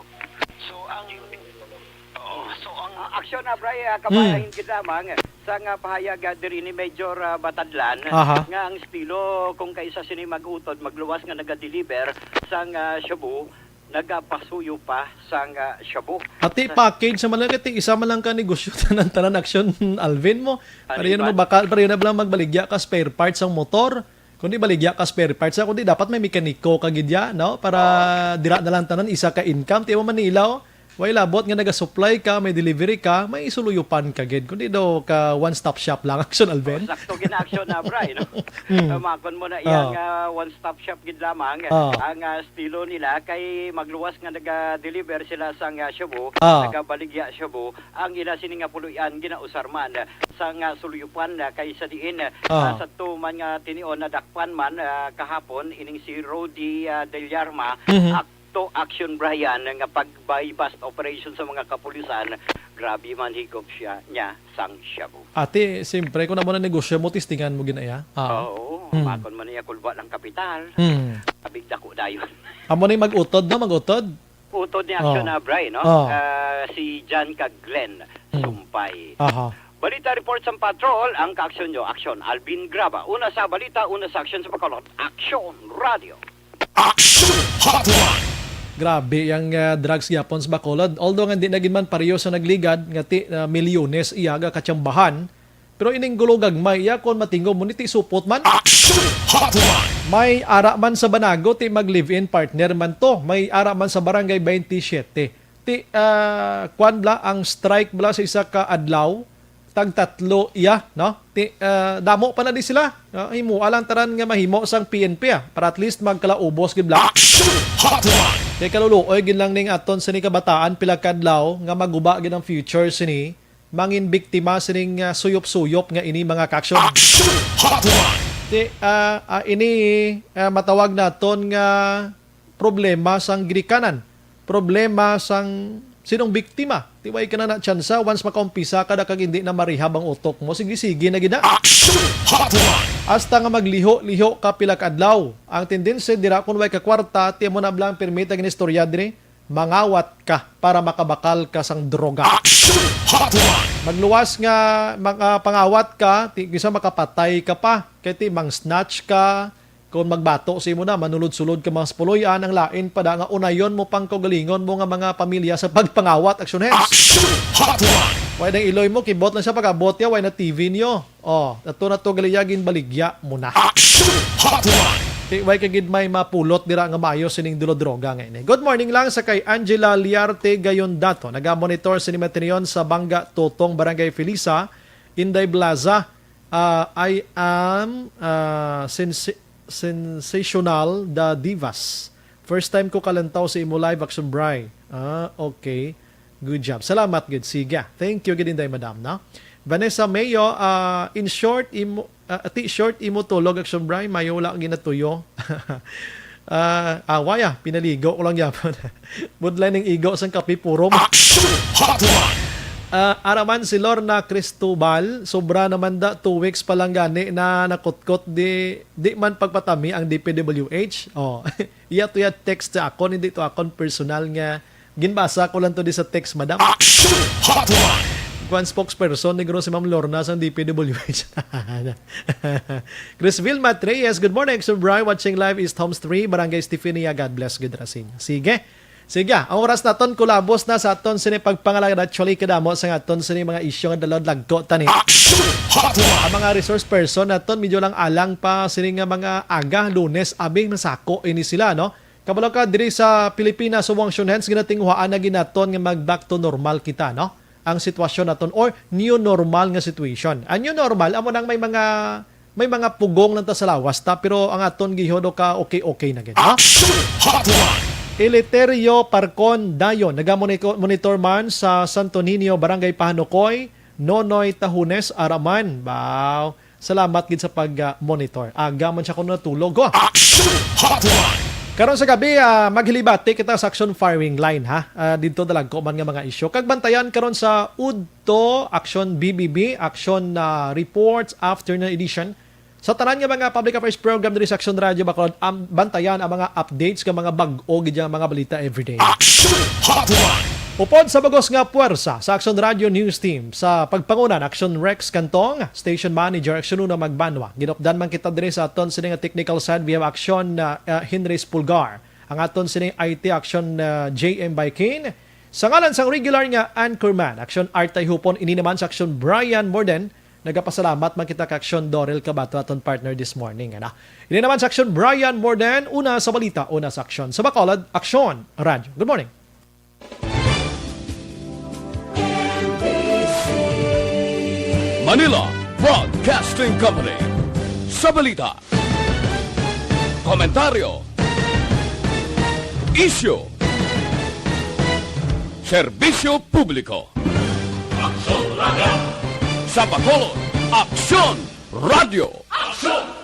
So, ang, oo, so, ang, ah, Aksyon Abray, ah, kabahin Hmm. gid lamang sa nga pahayag, ah, diri ni Major, ah, Batadlan, Aha. nga ang estilo kung kaisa sini mag-utod, magluwas nga naga-deliver sang, ah, shabu, nagapasuyo pa sang, ah, shabu. Ati, Sa package sa man lang, ati, isa man lang ka negosyo, tanan-tanan, Aksyon, Alvin mo. Ano Pareho na ba? Magbakal, pareho na lang magbaligya ka spare parts sang motor. Kundi baligya ka spare parts, ah, kundi dapat may mekaniko ka gid ya, no? Para Oo. dira na lang tanan, isa ka income. Ti mo Manila, oh. Way labot nga naga-supply ka, may delivery ka, may suluyupan ka gid. Kundi daw ka one-stop shop lang, Aksyon Alvin. Oh, sakto gid na, Aksyon Abray, no? Mm. Ah, makon mo na iyang, Oh. ah, one-stop shop gid lamang. Oh. Ang, ah, estilo nila kay magluwas nga naga-deliver sila sang, ah, shabu, Oh. nagabaligya shabu, ang ila sini nga puloy-an ginausar man sang, ah, suluyupan, ah, kay sa diin, ah, Ah. sa tuman nga tinion nadakpan man, ah, kahapon ining si Rudy, ah, Dellarma, Mhm. akto Aksyon Brian nga pag-buy-bust operation sa mga kapulisan, grabe man higop siya niya sang shabu. Ati, siyempre, kung amo na negosyo mo, testingan mo gid na iya. Ah. Oo, Hmm. makon man niya kulba lang kapital. Hmm. Abig dako dayon. Amo ni mag-utod, no? Mag-utod? Utod ni Aksyon Oh. Abray, no? Oh. Ah, si Jan kag Glenn Hmm. Sumpay. Aha. Balita report sa Patrol, ang kaaksyon nyo, Aksyon Alvin Graba. Una sa balita, una sa aksyon sa Bacolod, Aksyon Radio. Aksyon Hotline. Grabe yang, ah, drugs gyapon sa Bacolod. Although nga di na gid man pareho sa nagligad nga ti, ah, milyones iya gakatsambahan, pero ining gulo gagmay iya kon matingog mo ni ti supot man. Aksyon Hotline. May ara man sa Banago ti mag live-in partner man to. May ara man sa Barangay twenty-seven. Ti, ah, kwan bala ang strike bala sa isa ka adlaw, tag tatlo iya, no? Ti, ah, damo pa na di sila, no? Himo lang tanan nga mahimo sang P N P, ah, para at least magkalaubos gid bala. Action Hotline. Kay kaluluoy gid lang ning aton sini kabataan pila ka adlaw nga maguba gid ang future sini, mangin biktima sining, ah, suyop-suyop nga ini mga kaaksyon. Action Hotline. Ti, ah, ah, ini, ah, matawag naton nga problema sang ginikanan, problema sang sinong biktima. Ti way ka na na tsansa, once makaumpisa ka na kag hindi na marehab ang utok mo, sige-sige na gid na. Action Hotline. Hasta nga magliho-liho ka pila ka adlaw. Ang tendency dira, kung way ka kwarta, ti mo na bala ang permit ang inistorya diri, mangawat ka para makabakal ka sang droga. Action Hotline. Magluwas nga mag-, ah, pangawat ka, ti, bisa makapatay ka pa. Kay ti mang-snatch ka, kung magbato sa imo na, manulod-sulod ka mga sa puloy-an, ang lain pa da nga unayon mo pang kaugalingon mo nga mga pamilya sa pagpangawat, Action Heads. Action Hotline. Way nang iloy mo, kibot lang siya pag-abot ya, way na T V niyo. Oh, ato na to gali ya, ginbaligya mo na. Action Hotline. Ti, way ka gid may mapulot dira nga maayo sining dulo droga nga ini. Good morning lang sa kay Angela Liarte Gayondato. Nagamonitor sini matinion sa Bangga Tutong, Barangay Felisa, Inday Blaza. Ah, I am, ah, sensi-, sensational the divas. First time ko kalantaw sa imo live, Action Bry. Ah, okay. Good job. Salamat gid. Sige. Thank you gid, Inday Madam, no? Vanessa Mayo, ah, in short, imo, ah, ati short, imo tulog, Action Bry, mayo wala ginatuyo. Ah, away, ah, pinaligo ko lang gyapon. Budlay ning igo sang kape, purom. Action Hotline. Ah, ara man si Lorna Cristobal, sobra naman da two weeks pa lang gani na nakutkot, di, di man pagpatami ang D P W H. Oh, iya to ya text sa akon, hindi to akon personal nga ginbasa ko lang to di sa text, madam. Action Hotline. Kwan spokesperson ni guro si Ma'am Lorna sa D P W H. Chris Vilma Reyes, good morning, Action Bry. Watching live East Homes three, Barangay Stefania. God bless, good ra sa inyo. Sige. Sige, ang oras naton kulabos na sa aton sini pagpangalagad. Actually, kadamo sa aton sini mga isyu nga dalod lagko tani. Action Hotline. Ang mga resource person naton medyo lang alang pa sini nga mga aga, Lunes, abi, masako ini sila, no? Kabalo ka, diri sa Pilipinas, subong action hands, ginatinguhaan na ginaton nga mag back to normal kita, no? Ang sitwasyon naton or new normal nga situation. Ang new normal, amo nang may mga, may mga pugong lang ta sa lawas ta, pero ang aton gihod ka okay-okay na gid, no? Action Hotline! Eleuterio Parcon Dayon, naga-monitor man sa Santo Niño, Barangay Pahanukoy, Nonoy Tahunes, Araman. Baw, salamat gid sa pag-monitor. Aga man siya kuno natulog, oh. Action Hotline! Karon sa gabi, ah, maghilibati kita sa Action Firing Line, ha? Ah, didto dalagko man nga mga isyu. Kag bantayan karon sa udto, Action B B B, Action, ah, Reports, Afternoon Edition. Sa tanan nga mga public affairs program diri sa Action Radio Bacolod, am-, bantayan ang mga updates nga mga bag-o gid nga mga balita everyday. Action Hotline! Upod sa bugos nga puwersa sa Action Radio News Team, sa pagpangunan Action Rex Cantong, Station Manager Action Uno Magbanwa. Ginupdan man kita diri sa aton sini nga technical side, we have Action, uh, uh, Henry Spulgar. Ang aton sini I T Action, uh, J M Baikin. Sa ngalan sang regular nga anchorman, Action Art Tayhupon, ini naman sa Action Brian Morden. Nagapasalamat man kita kay Action Dorel Cabato, aton partner this morning, ana. Ini naman sa Action Brian Morden, una sa balita, una sa aksyon. Sa Bacolod, Action Radio. Good morning. Manila Broadcasting Company. Sa balita, komentaryo, isyu, serbisyo publiko. Aksyon Radio. Sa Bacolod, Aksyon Radio. Aksyon!